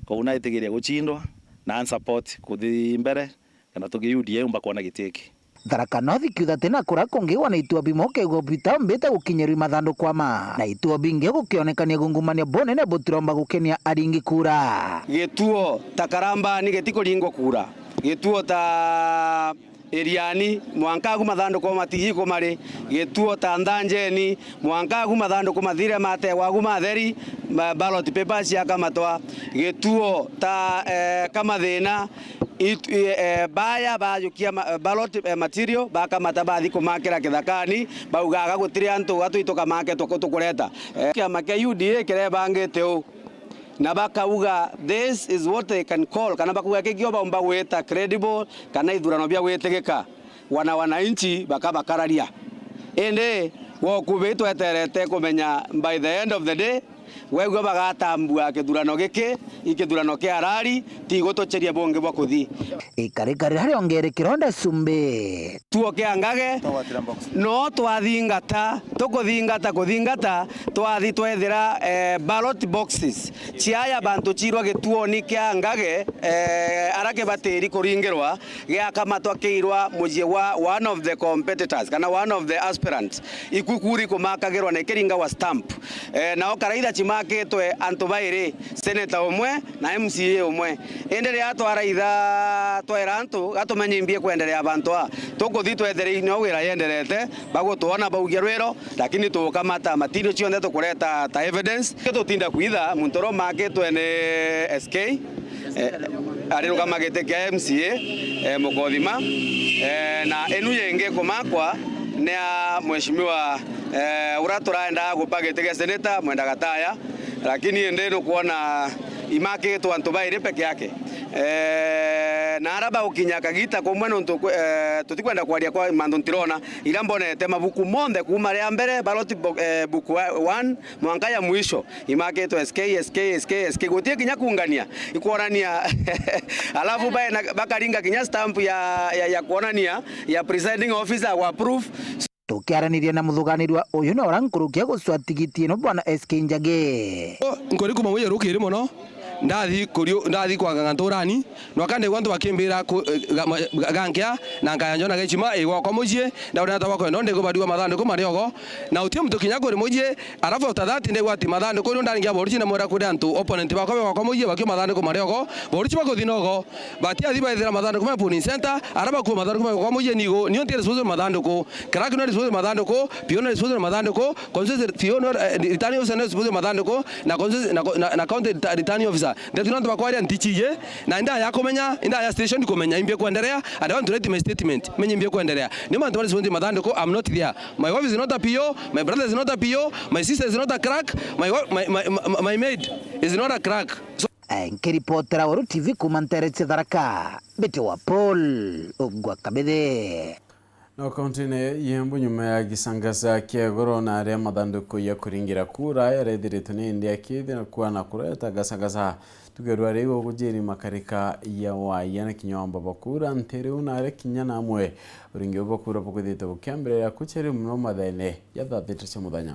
kwou na etigirie guchindwa, na ansupport kuthi mbere, kana tugi U D A umba kwona giti iki. Tharaka North ikiuga ati na kura kungi wana ituo bimwe ukeigua bita mbite gukinyirua mathanduku ama, na ituo bingi gukionekania gungumania bunene butiromba gukenia aringi kura. Gituo ta Karambani gitikuringwa kura, gituo ta Iriani, mwanka agu mathanduku matiji kumari, gituo ta Nthanjeni, mwanka agu mathanduku mathire mategwa agu matheri, ma-, ballot papers ciakamatwa, gituo ta, eh, Kamathina, it-, eh, baya bajukia ma-, eh, ballot, eh, material, bakamata bathi kumakira kithakani, baugaga gutiri antu gatwi tukamake tuku-, tukureta. Eh, kiama kia U D A kirebangite uu. Na bakauga, "This is what they can call," kana bakauga, "Kikio baumba gwita credible kana ithurano bia gwitigika," wana wananchi bakabakararia. Indi gwokubi tweterete kumenya by the end of the day, wegua bagatambua kithurano giki i kithurano kia arari, ti gutucheria bungi bwa kuthi. Ikarikari riria riongere kironda cumbi. Tuo kia Ngage, no twathingata, tukuthingata, kuthingata, twathi twethira, eh, ballot boxes ciaya bantu ciirwa gituoni kia Ngage, eh, ara kibatiri kuringirwa, giakamatwa kiirwa mucii wa one of the competitors, kana one of the aspirants. Iku kuri kumakagirwa na ikiringagwa stamp. Eh, nao karaitha cimakitwe antu bairi, senator umwe na M C A umwe. Indi riria twaraitha twera antu, gatumenye imbi ikwenderea bantu aa, tukuthi twethere inyo wira yenderete, bagutwona baugia rwiro, lakini tukamata material cionthe tukureta ta evidence. Tutinda kwitha, muntu uria umakitwe ni S K, eh, arirugama giti kia M C A, eh, Mukothima, eh, na inu yingi kumakwa ni ya mheshimiwa, eh, uria turaendaga gupa giti gia senator, Mwenda Gataya. Lakini indi nukwona imakitwe antu bairi peke yake. Eh, na ara bagukinya kagita kumwe nontu kwi-, eh, tutikwenda kwaria kwa mantu ntirona, ira mbonete mabuku monthe kuma ria mbere, ballot bo-, eh, book wa-, one, mwanka ya mwisho, imakitwe S K, S K, S K, S K, guti kinya kungania, ikwonania. Alafu baena-, bakaringa kinya stamp ya, ya, ya kwonania ya presiding officer wa proof. Tukiaraniria na muthuganirua uyu na uria nkuruki ya gucwa tigiti ino, Bwana S K Njagi. Nkuri kuma mwiya rukiri mono, ndathi kuriu-, ndathi kwa ng'ang'a nturani, nwaka ndigua antu bakimbira ku-, ga-, ma-, ga-, gankea, na nkaya njona gechima, igwakwa mucii, ndaurira ta bakwenda ndigubarua mathanduku mariogo, na uti muntu kinya kuri mucii, alafu after that ndigua ati mathanduku riu ndaringia borichi na mwera kuri antu, opponent bakwa bagwakwa mucii, bakio mathanduku mariogo, borichi bakuthi nogo, batiathi baithira mathanduku ma polling center, ara bakua mathanduku bagwakwa mucii nigo, nio nti responsible mathanduku, Clerk no responsible mathanduku, P O no responsible mathanduku, constituency P O no, eh, returning officer no responsible mathanduku, na constituency, na co-, na, na county reta-, returning officer. Ndeto nontu bakwaria ntichije, na indaya kumenya, indaya station kumenya imbi kwendelea, and I want to write my statement, menye imbi kwendelea. Ni mantu bari sibondi mathanduku, I'm not there. My wife is not a P O, my brother is not a P O, my sister is not a clerk, my wa-, my, my, my, my maid is not a clerk. So Eh, nkiripotera Weru T V kuma ntere cia Tharaka, Mbiti wa Paul Ugwa Kabithe. No kaunti-ini ya Embu, nyuma ya gisangasa kia igoro na aria mathanduku ya kuringira kura yarethiritwe ni indi akithi na kuana kureta gasangasa, tugerwa riu ugujiri makarika ya waia na kinya wamba bwa kura nti riu na aria kinya namwe uringi bwa kura bukwithite bukiambiriria kucheri muno mathaene ya thaa thita cia muthenya.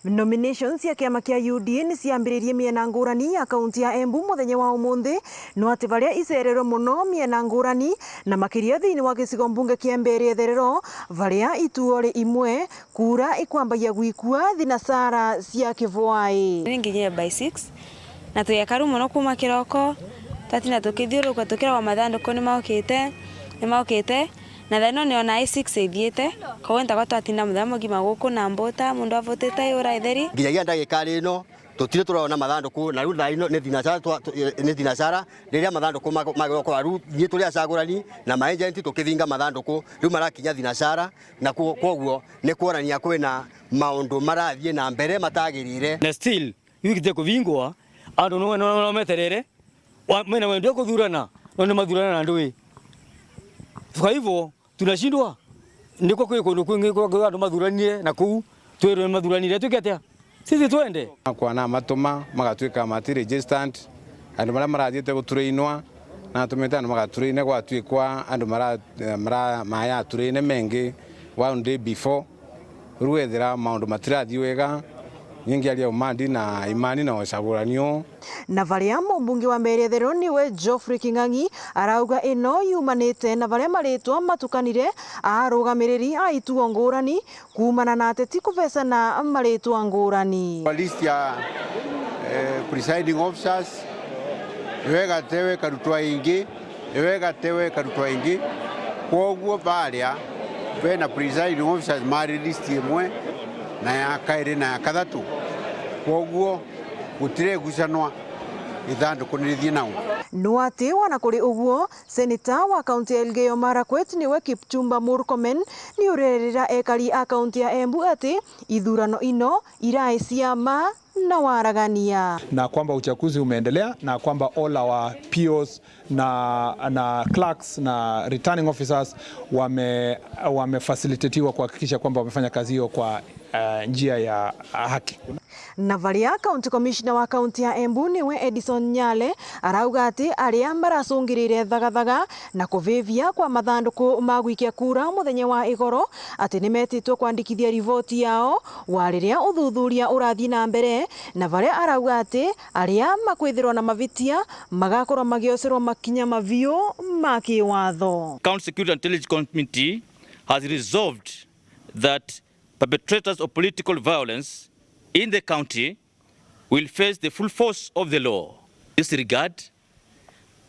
Nominations cia kiama kia U D A ni ciambiririe miena ngurani ya kaunti ya Embu muthenya wa umunthi, no ati baria icererwe muno miena ngurani, na makiria thiini wa gicigo mbunge kia Mbeere Itherero, baria ituo ri imwe, kura ikwambagia gwikua thinasara cia kivwai. Ni nginyire by six, na tugekaru muno kuma kiroko, twatinda tukithiuruka tukiragwa mathanduku ni maukite, ni maukite, na thaa ino niona i six ithiite, koguo ntakwa twatinda muthenya mugima guku na mbuta, muntu avutite iura itheri. Nginyagia ndagikari ino, tutiri turona mathanduku, na riu thaa ino ni thinasara twa-, tu-, ni thinasara, riria mathanduku mago-, magokora riu, ni turi acagurani na maagenti tukithinga mathanduku, riu marakinya thinasara, na kwo-, kwoguo ni kwonania kwina maundu marathie na mbere matagirire. Na still, iu gite kuvingwa, andu no, no, no meterere, wa-, mena wendo kuthurana, no ni mathurana na ndui. Kwa hivyo, tunashindwa, niko kwi kundu kwingi kwa, kwa andu mathuranire na kuu, twirwe mathuranire, twike atia? Sisi twende. Akwa na matuma magatuika mati registered, andu maria marathiite guturainwa, na atumite andu magaturaine gwatuikwa andu mara, mara, maya aturaine mengi one day before. Riu wethira maundu matirathi wega, ni ngiaria uma ndi na imani na ucagurani uu. Na varia mumbunge wa Mbeere Itherero niwe Geoffrey King'ang'i arauga ino yumanite na varia maritwa matukanire a arugamiriri a ituo ngurani kuumana na ateti kuvecana maritwa ngurani. Kwa list ya, eh, presiding officers, iwe igatewa ikarutwa ingi, iwe igatewa ikarutwa ingi. Kwoguo baria bena presiding officers mari list imwe na ya kairi na ya kathatu. Kwoguo gutiregucanwa ithanduku ni rithii nau. No ati ona kuri uguo, seneta wa kaunti ya Elgeyo Marakwet niwe Kipchumba Murkomen ni uririra ekari a kaunti ya Embu ati ithurano ino irai cia ma na waragania. Na kwamba uchaguzi umeendelea na kwamba all our P Os na, na clerks na returning officers wame-, wamefacilitatiwa kuhakikisha kwamba wamefanya kazi hiyo kwa, eh, njia ya haki. Na varia County Commissioner wa kaunti ya Embu niwe Edison Nyale arauga ati aria maracungirire thagathaga na kuvivia kwa mathanduku ma gwikia kura muthenya wa igoro ati nimetitwe kwandikithia riboti yao wa riria uthuthuria urathii na mbere, na varia arauga ati aria makwithirwa na mavitia magakorwa magiocerwa makinya maviu ma kiwatho. County Security and Intelligence Committee has resolved that perpetrators of political violence in the county will face the full force of the law. In this regard,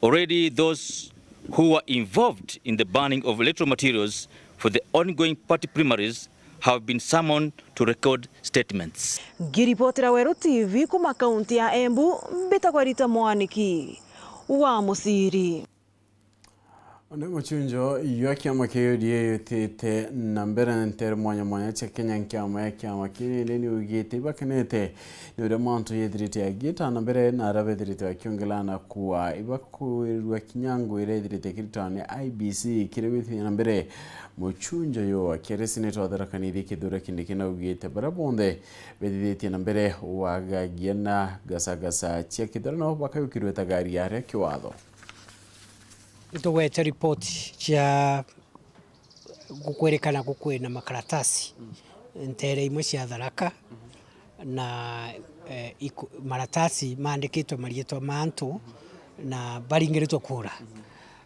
already those who were involved in the burning of electoral materials for the ongoing party primaries have been summoned to record statements. Ngiripotera Weru T V kuma kaunti ya Embu, mbitagwa Rita Mwaniki wa Muciri. Ni muchunjo jwa kiama kia U D A yutite na mbere ntere mwanya mwanya cia Kenya nkiama ya kiama kiri ni ugite ibakenete ni uria mantu yethirite agita na mbere na aria bethirite bakiongelana kuwa ibakwirwa kinya ngwira ethirite kiritwa ni I B C kiri withia na mbere. Muchunjo yo akiari seneta wa Tharaka Nithi Kithure Kindiki na ugite baria bonthe bethithitie na mbere wagagia na gasagasa cia kithurano bakayukirwe ta gari ya ria kiwatho. Nitugwete ripoti cia gukwerikana gukwina makaratasi ntere imwe cia Tharaka, na, eh, iku-, maratasi maandikitwe mariitwa ma antu na baringiritwe kura,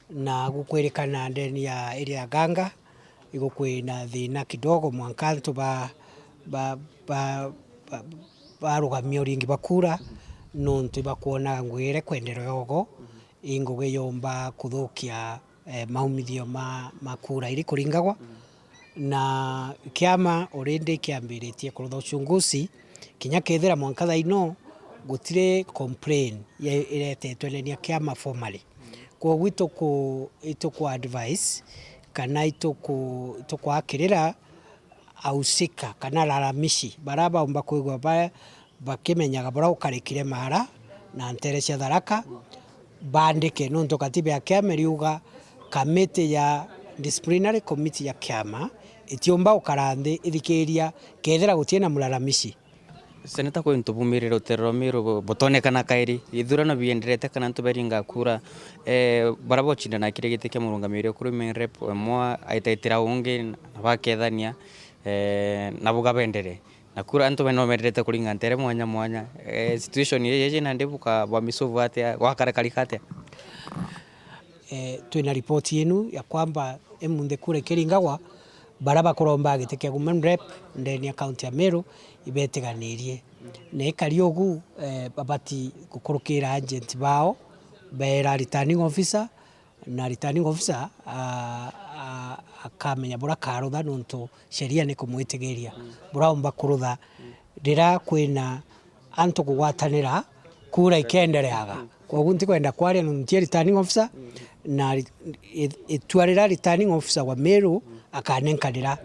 na gukwirikana ndeni ya area ya Ganga igukwina thina kidogo mwanka antu ba, ba, ba, ba, barugamia uringi ba kura, nontu ibakwona ngugi iria ikwenderwa yogo, i ngugi yomba kuthukia, eh, maumithio ma, ma kura iri kuringagwa. Na kiama already kiambiritie kurutha uchunguzi, Kinya kethira mwanka thaino gutiri complain ye-, iretetwe ndene ya kiama formally. Kwogu ituku-, ituku advise kana ituku-, itukwakirira ahusika kana alalamishi baria baumba kwigua ba-, bakimenyaga buria gukarikire Maara na ntere cia Tharaka, baandike, nontu katiba ya kiama iriuga kamiti ya disciplinary committee ya kiama itiumba gukara nthi ithikiria kethira gutina mulalamishi. Seneta, kwi antu bumirire rutere rwa Meru bu-, butonekana kairi. Ithurano bienderete kana antu beringa kura, eh, baria bocindana kiri giti kia murungamiri ukuru main rep, umwe aitaitira ungi na bakethania, eh, na buga bendere. Na kura antu beno benderete kuringa ntere mwanya mwanya. Eh, situation ii iji nandi buka bwa misuvu atia, gwakarakarika atia? Eh, twina ripoti yenu ya kwamba emunthi kura ikiringagwa, baria bakuromba giti kia women rep ndene ya kaunti ya Meru ibetiganirie. Na ikari ugu, eh, babati gukurukira agent bao, beera returning officer, na returning officer, a-, a-, akamenya buria akarutha, nontu sheria ni kumwitigiria buria aumba kurutha. Riria kwina antu kugwatanira, kura ikendereaga. Kwogu ntikwenda kwaria nontu ntie returning officer, na ri-, i-, itua riria returning officer wa Meru akanenkanira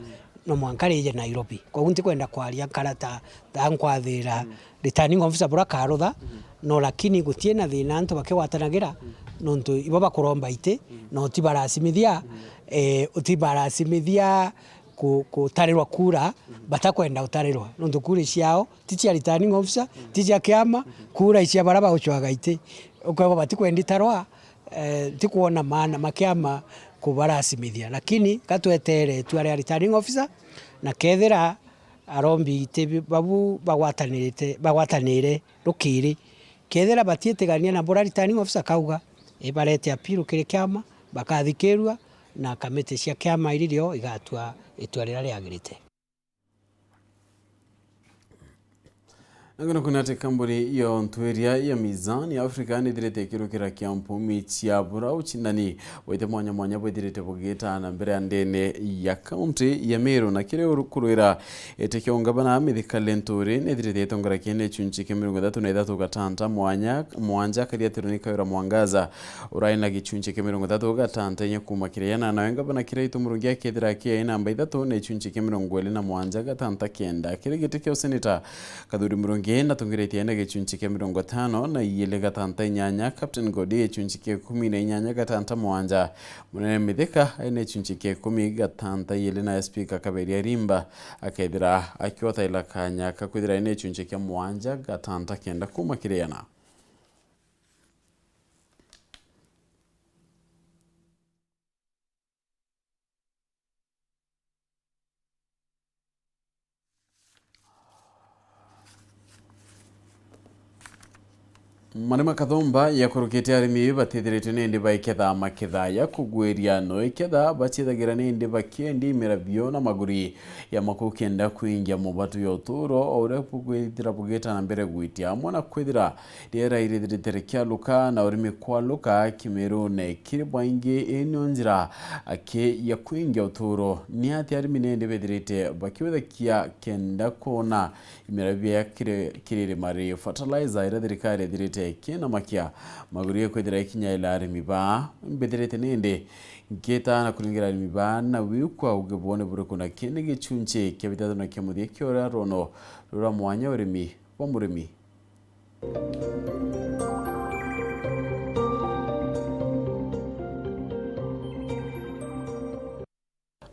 no mwanka rije Nairobi. Kwogu ntikwenda kwaria nkara ta, ta nkwathira returning officer buria akarutha, no lakini gutie na thina antu bakigwatanagira, nontu ibo bakuromba iti, na utibarasimithia, eh, utibarasimithia ku-, kutarirwa kura batakwenda utarirwa, nontu kura ciao ti cia returning officer, ti cia kiama, kura icia baria baucwaga iti. Ukaigua batikwendi tarwa, eh, ntikwona maana ma kiama kubarasimithia, lakini gatwetere itua ria returning officer, na kethira arombi iti bi-, babu bagwatanirite, bagwatanire rukiri, kethira batiitigania na buria returning officer kauga, ibarete appeal kiri kiama, bakathikirua, na kamiti cia kiama iri rio igatua itua riria riagirite. Na ngano kuna ati kambuni ya ntwiria ya Mizani Africa nithirite ikirukira kiampu michi ya bura ucindani bwite mwanya mwanya bwithirite bugita na mbere ya ndene ya kaunti ya Meru, na kiri uru-, kurwira iti kia ungavana Mithika Linturi nithirite itongora kiene chunchi kia mirongo ithatu na ithatu gatanta mwanya mwanja, akathiatirwa ni Kawira Mwangaza urai na gichunchi kia mirongo ithatu gatanta inya kuuma kiri iana. Nawe ngavana Kiraitu Murungi akethira akiai namba ithatu na gichunchi kia mirongo iri na mwanja gatanta kenda. Kiri giti kia useneta, Kathuri Murungi natongirite na gichunchi kia mirongo itano na iiri gatanta inyanya, Captain Godi gichunchi kia ikumi na inyanya gatanta mwanja, Munene Mithika ai na gichunchi kia ikumi gatanta iiri, na Speaker Kaberia Rimba akethira akiota ila kanya ka kwithira ai na gichunchi kia mwanja gatanta kenda kuuma kiri iana. Marima Kathumba yakurukite arimi batithiritwe nindi baiketha maketha ya kugwiria no iketha bachiethagira nindi bakiendi imera bio na maguri ya maku kenda kwingia mubatu ya uturo, o uria bugwithira bugita na mbere gwitia amwe na kwithira riera irithirite rikialuka na urimi kwaluka Kimirune kiri baingi, ii nio njira aki ya kwingia uturo. Ni atia arimi nindi bethirite bakiwithakia kenda kwona imera bia kiri, kiri irima ri fertilizer iria thirikari ithirite ikinamakia maguru ya kwithira ikinya ila arimi baa? Mbithirite nindi nkita na kuringira arimi baa na wiu kwa uge bwone buriku, na kii ni gichunchi kia bitatu na kia muthia kia uria rwono rura mwanya urimi bwa murimi.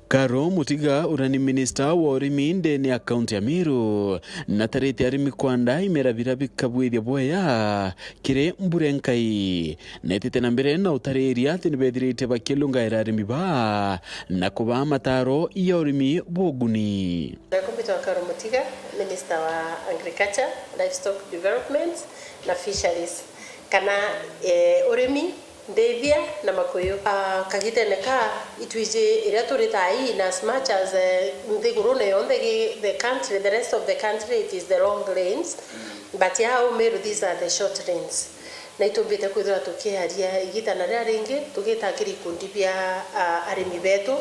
Karo Mutiga, uria ni minista wa urimi ndene ya kaunti ya Meru, natarite arimi kwanda imera bira bikabwithia bwea kiri mbura nkai. Netite na mbere na utariria ati nibethirite bakilungaira arimi baa na kubaa mataro ya urimi buguni. Nakumbitwa Karo Mutiga, Minister wa Agriculture, Livestock Development na Fisheries, kana, eh, urimi, ndithia na makuyu. Ah, kagitene ka itwiji iria turi thaa ii, in as much as, eh, nthigurune yonthe gi-, the country, the rest of the country, it is the long lanes, but ya Umiru, these are the short lanes. Na itumbite kwithirwa tukiaria igita na riria ringi, tugita kiri ikundi bia, ah, arimi betu,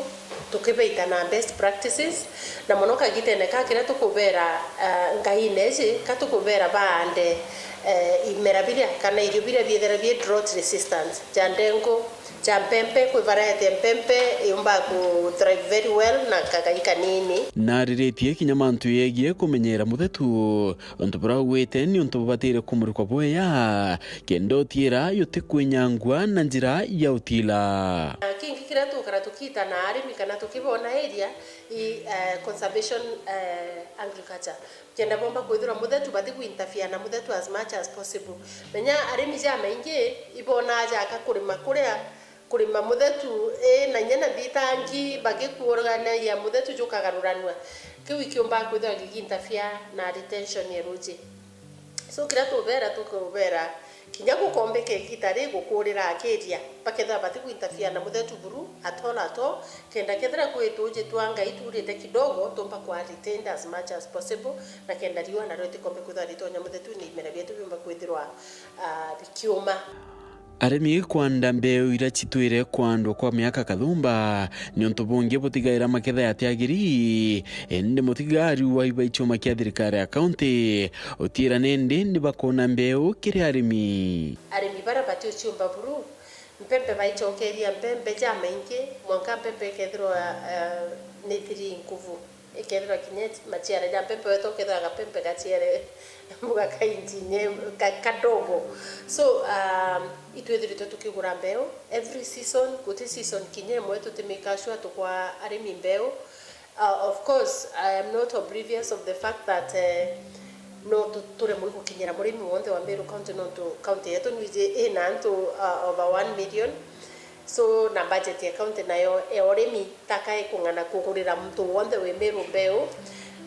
Tukibaita na best practices, na mono kagitene ka kiria tukubera, eh, ngaine iji, ka tukubera baande, eh, imera biria kana irio biria biithira bi drought resistant, ja ndengu, ja mpempe, kwi variety ya mpempe yumbaga ku thrive very well na kagai kanini. Nariritie kinya mantu yegie kumenyera muthetu, untu buria ugwite ni untu bubatire kumurikwa bwega, kenda utiira jutikwinyangua na njira ya utila. Na kingi kiria tukara tukiita na arimi kana tukibona area i, eh, conservation, eh, agriculture. Kenda bomba kwithirwa muthetu bati ku interfere na muthetu as much as possible. Menya arimi jamaingi ibonaa jaka kurima kuria kurima muthetu, ii, na inya na thitangi bagikuuranagia muthetu jukagaruranua. Kiu ikiumbaga kwithirwa gigi interfere na retention ya ruuji. So, kiria tubera, tukubera kinya gukombika igita ri gukuurira akiria, bakethira bati ku interfere na muthetu buru at all, at all, kenda kethira kwi tuuji twa Ngai tuurite kidogo, tumba kwa retained as much as possible, na kenda riua nario ritikombe kwithirwa ritonya muthetuni, imera bietu biumba kwithirwa, ah, bikiuma. Arimi kwanda mbeu iria citwire kwandwa kwa miaka kathumba, niuntu bungi butigaira maketha yatiagiri, indi mutigari wa iba ichuma kia thirikari ya kaunti utiira nindi ni bakona mbeu kiri arimi. Arimi baria batiuciumba buru, mpempe baichokeria mpempe jamaingi, mwanka mpempe ikethirwa, eh, ni three nkuvu. Ikethirwa kinya machiara ja mpempe, weeta ukethira gapempe gachiere mbuga ka inchi inye, ka-, kadogo. So, um, itwithiritwe tukigura mbeu every season, guti season kinya imwe tuti make sure tukwa arimi mbeu. Uh, of course, I am not oblivious of the fact that, eh, no tu-, turemwe gukinyira murimi wonthe wa Meru County, nontu county yetu nwiji ina antu, uh, over one million. So, na budget ya county nayo ya urimi taka ikung'ana kugurira muntu wonthe wi Meru mbeu.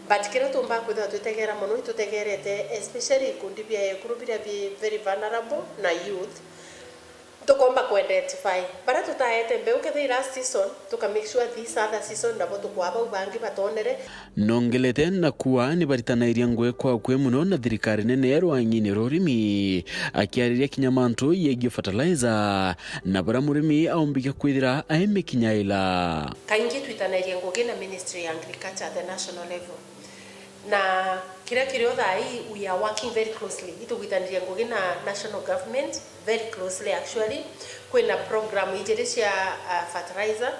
But kiria tuumba kwithirwa twitegera mono, itutegerete especially ikundi bia ekuru biria bi very vulnerable na youth. Tukomba ku identify baria tutaete mbeu kethira last season, tuka make sure this other season nabo tukwaa bau bangi batonere. Nongelete na kuuga ni baritanairia ngugi kwa akui mono na thirikari nene rwang'ini rwa urimi, akiariria kinya mantu yegie fertilizer, na baria murimi aumbikia kwithira aimikinyaila. Kaingi twitanairie ngugi na Ministry ya Agriculture at the national level. Na kiria kirio thaa ii, we are working very closely. Itugwitanirie ngugi na national government very closely actually. Kwina program ijiri cia, uh, fertilizer.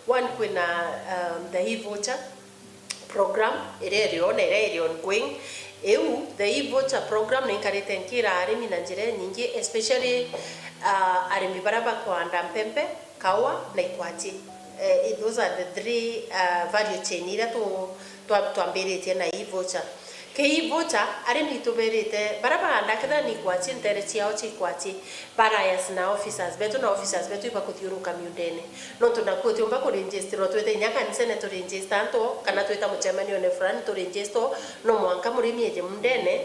One, kwina, um, the e-voucher program iria irio na iria iri ongoing. Iu, the e-voucher program ninkarite nkira arimi na njira inyingi, especially, uh, arimi baria bakwanda mpempe, kaua na ikwati. Eh, those are the three, uh, value chain iria tu-, twa-, twambiritie na e-voucher. Ki e-voucher, arimi tuberite, baria baanda kethira ni ikwati, ntere ciao cia ikwati, barayas na officers betu, na officers betu ibakuthiuruka miundene. Nontu naku utiumba kuregisterwa, twite inya kanisene turegister antu, kana twita mucemanione fulani turegister, no mwanka murimi eje mundene,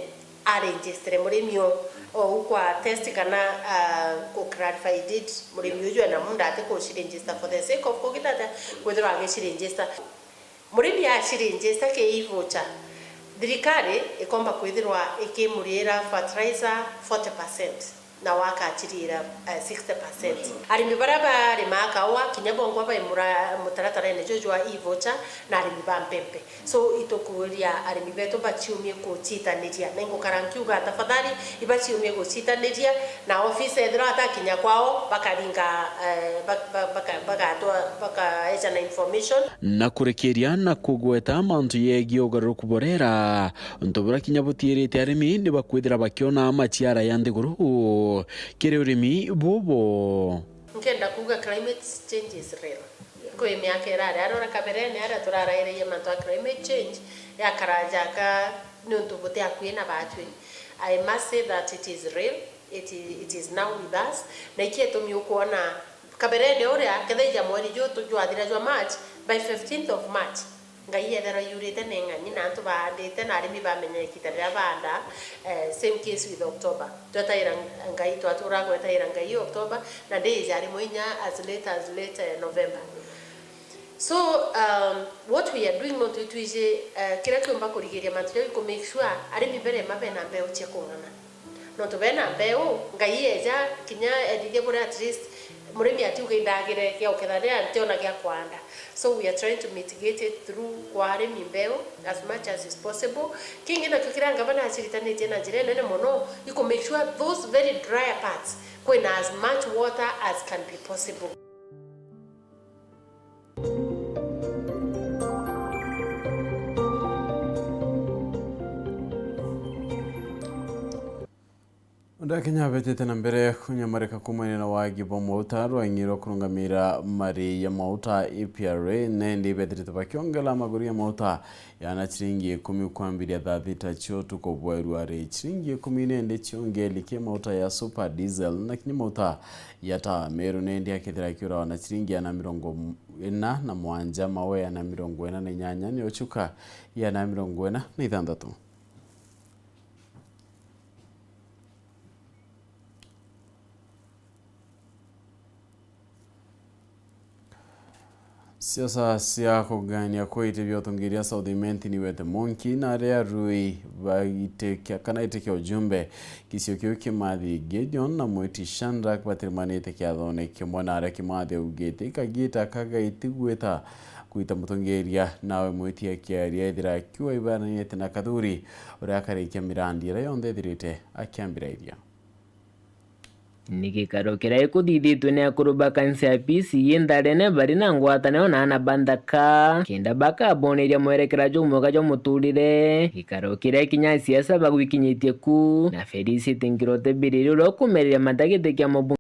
aregistre murimi o, ou kwa test kana, ah, ku clarify deed, murimi uju ena munda ati kuciregister for the sake of kugita atia kwithirwa agiciregister. Murimi aciregister ki e-voucher, thirikari ikomba kwithirwa ikimurira fertilizer forty percent, na wakachirira, eh, sixty percent. Arimi baria barimaa kaua kinya bongwa bai mura-, mutaratarene juju jwa e-voucher na arimi ba mpempe. So, itukuria arimi betu baciumie gucitaniria. Na ingukara nkiuga, tafadhali, ibaciumie gucitaniria, na officer ethirwa atakinya kwao, bakaringa, eh, bak-, ba-, baka-, bagatwa-, bakaeja na information. Na kurikiria na kugweta mantu yegie ugaruruku bwa riera, untu buria kinya butiirite arimi ni bakwithira bakiona maciara ya nthiguru kiri urimi bubu. Nkenda kuuga climate change is real. Kwi miaka irari aria ura kaberene aria turarairie mantu a climate change, yakara jaka niuntu buti akui na batwi. I must say that it is real, it i-, it is now with us. Na iki itumi ukwona kaberene uria, kethira ija mweri ju tu-, jwathira jwa March, by fifteenth of March, Ngai ethera yurite na ing'ani, na antu baandite, na arimi bamenya igiita riria baandaa. Eh, same case with October. Twetaira Ngai, twatura gwetaira Ngai October, na ndi ija rimwe inya as late as late, eh, November. So, um, what we are doing, no twitwiji, eh, kiria kiumba kurigiria mantu jau, ku make sure arimi berema bena mbeu cia kung'ana. Nontu bena mbeu, Ngai eja kinya ethithia buria at least Murimi atiuga indagire gia uketha riria ntiona gia kwanda. So we are trying to mitigate it through kwa arimi mbeu as much as is possible. Kingi nakio kiria ngavana aciritanitie na njira inene mono, i ku make sure those very drier parts kwina as much water as can be possible. Onde Akenya abetete na mbere kunyamarika kuumania na wagi bwa mauta, rwang'i rwa kurungamira mari ya mauta, A P R A, na indi ibethirite bakiongela maguru ya mauta ya na ciringi ikumi kwambiria thaa thita cia utuku bweru ari ciringi ikumi, na indi ciongeli kia mauta ya super diesel na kinya mauta ya taa. Meru na indi akethira akiurawa na ciringi ya na mirongo ina na mwanja, Mawe ya na mirongo ina na inyanya, nio Chuka ya na mirongo ina na ithanthatu. Siasa cia kugania kwa iti bia utongeria South Imenti ni wete monki na aria arui baitikia kana itikia ujumbe. Gisio kiu Kimathi Gideon na Mwiti Shandrak batirimanite kiathone kimwe na aria Kimathi augite kagita kagaiti gwita kwita mutongeria, nawe Mwiti akiaria ethira akiuga ibaranite na Kathuri uria akarikia mirandi iria yonthe ethirite akiambirairia. Ni gikaro kiria gikuthithitue ni akuru ba kanisa ya P C E Ntharene bari na ngwataniro na ana ba nthaka, kenda bakaboneria mwerekera jumwega jwa muturire. Gikaro kiria kinya asiasa bagwikinyitie ku, na Felicity Ngirote Biriri uria ukumereria mata giti kia mubunge.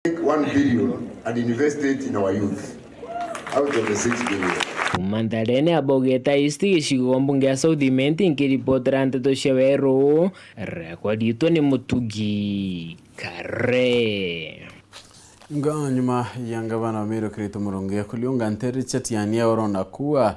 Take one billion and invest it in our youth out of the six billion. Kuma Ntharene, Abogeta East, gicigo mbunge ya South Imenti, nkiripotera nteto cia Weru, riakwa riitwa ni Mutugi Kare. Nga nyuma ya ngavana wa Meru Kirito Murungi kuliunga ntere cia Tiania urona kuwa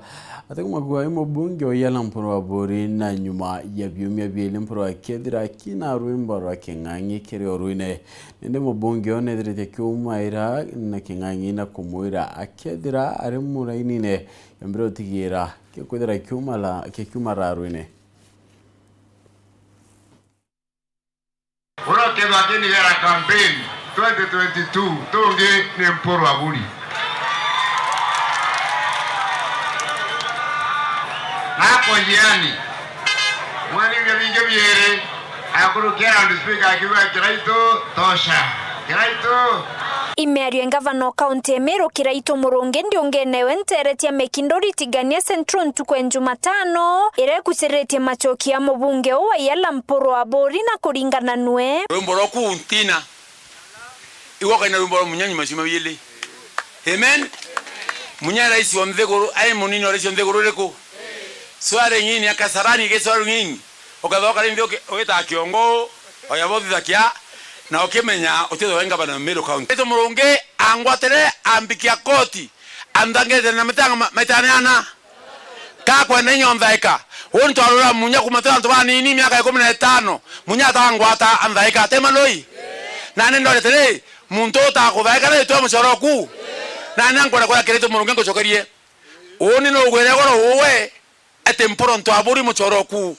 atigumagua i mubunge wa Yala mpuru wa Buri, na nyuma ya biumia biiri mpuru akethira akina rwimbo rwa King'ang'i kiri oruine. Nindi mubunge uyu nethirite akiumaira na King'ang'i na kumwira akethira ari murainine, yambire utigira kikwithira kiumara, kikiumara ruine. Uria ukethwa akinigera campaign twenty twenty-two, tungi ni Mpuru Aburi. Nako njiani, mwathithia bingi biiri, akurukia round speaker akiuga, "Kiraitu, tosha. Kiraitu." Imeario ya ngavana o kaunti ya Meru Kiraitu Murungi ndiungene we nteere cia Mekinduri Tigania Central ntuku ya Jumatano, iria ikuciritie macokio ya mubunge uu wa Iala Mpuru Aburi na kuringana nwe. Rwimbo rwa kuntina. Igwa kaina rwimbo rwa Munya nyuma ciuma biili. Amen. Munya rais wa nthiguru, ai munini wa rais wa nthiguru iriku? Swearing in ya Kasarani, ki swearing in. Ukethwa ukari nthi uki-, ugitaga kiongo, oya bothithakia, na ukimenya utithagwa ngavana wa Meru County. Kiraitu Murungi angwatire ambikia koti, anthangite na mitanga ma-, maitane ana. Ka kwenda inya onthaika. Uu ntwarura Munya kuma twi antu banini, miaka ikumi na itano. Munya atangwata anthaika. Ati malui? Nani ndorete ri, muntu utakuthaika ri twa mucoro ku? Nani ankwenda kwira Kiraitu Murungi ngucokerie? Uuni nugwire goro uwe, ati Mpuru ntwaburi mucoro ku.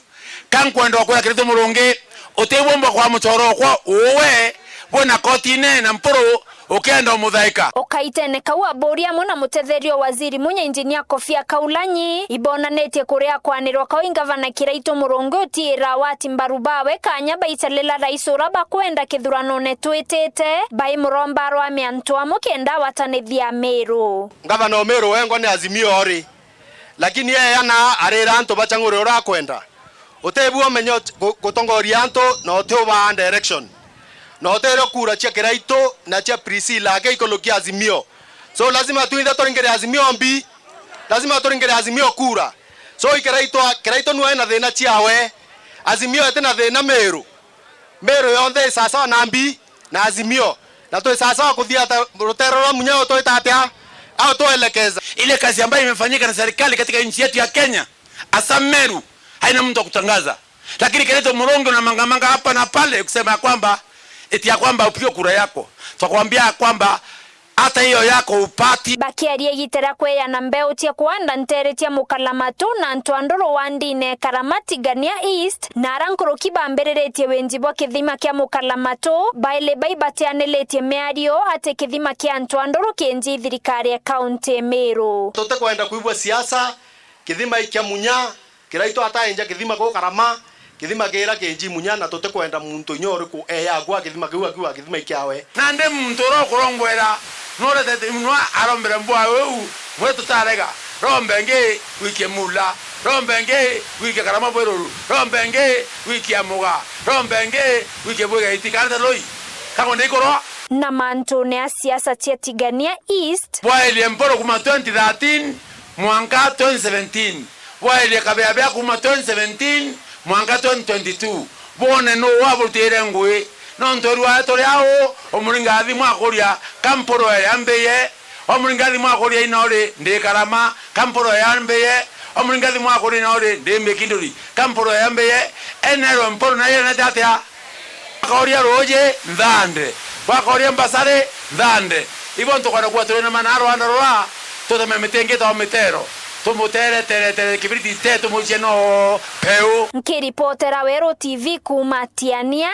Ka nkwenda kwira Kiraitu Murungi, utibumba kwa mucoro okwa uwe, bwina kotine na Mpuru, ukenda umuthaika. O kaitene kau, Aburi amwe na mutetheria o waziri Munya Injinia Kofia Kaulanyi ibonanitie kuria kwanirwa kau i ngavana Kiraitu Murungi utiira wati mbaru bawe kanya baicarira rais ura bakwenda kithuranone twitite, bai muromba arwame antu amwe kenda awatanithia Meru. Ngavana o Meru wengwa ni Azimio ori, lakini eeana arira antu bachang'ure uria akwenda. Utibua umenye ut-, gu-, gutongoria antu na utiubaa direction. Na utirio kura cia Kiraitu na cia Priscilla ake ikulukia Azimio. So lazima twinthe turingire Azimio mbi. Lazima turingire Azimio kura. So i Kiraitu a-, Kiraitu nwe ena thina ciawe. Azimio eti na thina Meru. Meru yonthe i sawasawa na mbi na Azimio. Na twi sawasawa kuthia ata rutere rwa Munya utwita atia? Au tuelekeza. Ile kazi ambayo imefanyika na serikali katika nchi yetu ya Kenya, hasa Meru, haina mtu wa kutangaza. Lakini Kiraitu Murungi unamangamanga hapa na pale kusema ya kwamba, eti ya kwamba upige kura yako. Twakwambia ya kwamba hata hiyo yako upati. Bakiaria igita ria kweyana mbeu cia kuanda nteere cia Mukalamatu na antu a nduru wa ndine Karama Tigania East, na ara nkuruki bambiriritie winji bwa kithima kia Mukalamatu, baili bai batianiritie miario ati kithima kia antu a nduru kinji thirikari ya kaunti ya Meru. Tutikwenda kwigua siasa, kithima i kia Munya, Kiraitu ataenja kithima kuu Karama, kithima kiira kinji Munya, na tutikwenda muntu inya uriku eya akua kithima kiu akiuga kithima i kiawe. Nandi muntu uria ukurongwera nuretete nwa arombere mbua iu, mwe tutarega. Rombe ingi wikie Mula, rombe ingi wikie Karama Bwiruru, rombe ingi wikie Amuga, rombe ingi wikie Bwigaiti, karete lui. Kang'o ndikurwa? Na mantune ya siasa cia Tigania East. Bwaerie Mpuru kuma twenty thirteen mwanka twenty seventeen. Bwaerie Kabeabea kuma twenty seventeen mwanka twenty twenty-two. Bwone nuu waburutire ngui. Nontu rua turi au, umuringathi mwakuria, ka Mpuru yambiye, umuringathi mwakuria ina uri ndi Karama, ka Mpuru yambiye, umuringathi mwakuria ina uri ndi Mikinduri, ka Mpuru yambiye, enairwe Mpuru na yenete atia? Bwakoria ruuji, nthande. Bwakoria mbasari, nthande. Ibo ntukwenda kuwa turi na mana rwanda rura, tuteme miti ingi ta mitero. Tumutere, tere, tere, kibiriti te, tumucie no peu. Nkiripotera Weru T V kuuma Tiania,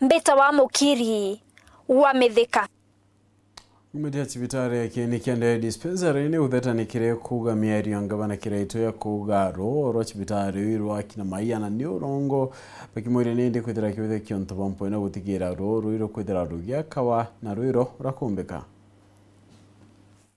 mbita wa Mukiri wa Mithika. Kumithia cibitari ya Kieni kia Ndere Dispensary ni uthetanikire kuuga miario ya ngavana Kiraitu ya kuuga ruu rwa cibitari iu irwaki na maia na ni urongo, bakimwiria ni indi kwithira kiuthia kiontu bampwe na gutigira ruu ruu irukwithira rugiakawa na rwiro urakumbika.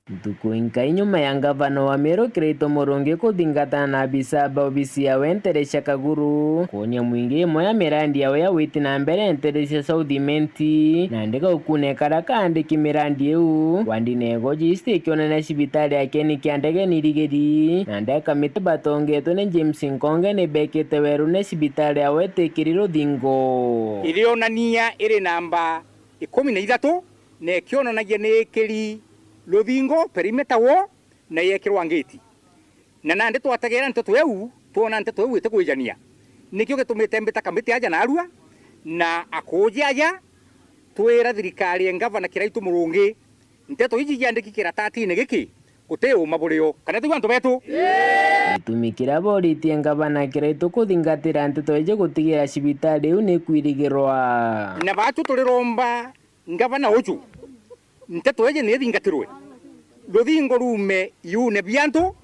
Ntuku inkai nyuma ya ngavana wa Meru Kiraitu Murungi kuthingatana na abisa ba obisi yawe ntere cia Kaguru, kwonia mwingi imwe ya mirandi yawe ya witi na mbere ntere cia South Imenti, na ndega ukune kara kaandiki mirandi iu, wandine Igoji East ikionania cibitari ya Kieni kia ndege ni irigiri, na ndeka miti batongetwe ni James Nkonge ni bekite werune cibitari yawe itikiri ruthingo. Irionania iri namba ikumi na ithatu, na ikionanagia ni ikiri ruthingo, perimeter wall, na yekirwa ngiti. Na nandi twategeera nteto iu, twona nteto iu itikwijania. Nikio gitumite mbita kamiti aja naarua, na akuuji aja, twira thirikari ya ngavana Kiraitu Murungi, nteto iji ciandiki kiratatine giki, Guti uuma buri o, kana tiu antu betu? Gitumi kiria boritie ngavana kiria itukuthingatira nteto iji gutigira cibitari iu ni kwirigirwa. Na baatu turiromba ngavana uju, nteto iji ni ithingatirwe. Ruthingo ruume iune bia antu,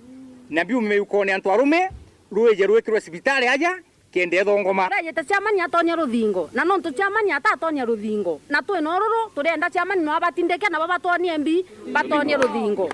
na biume miukone antu arume, rwije rwikirwe cibitari aja, kenda ithongoma. Rejete chairman atonya ruthingo, na nontu chairman atatonya ruthingo, na twi na ururu, turienda chairman no abatindike, nabo batwonie mbi, batwonie ruthingo.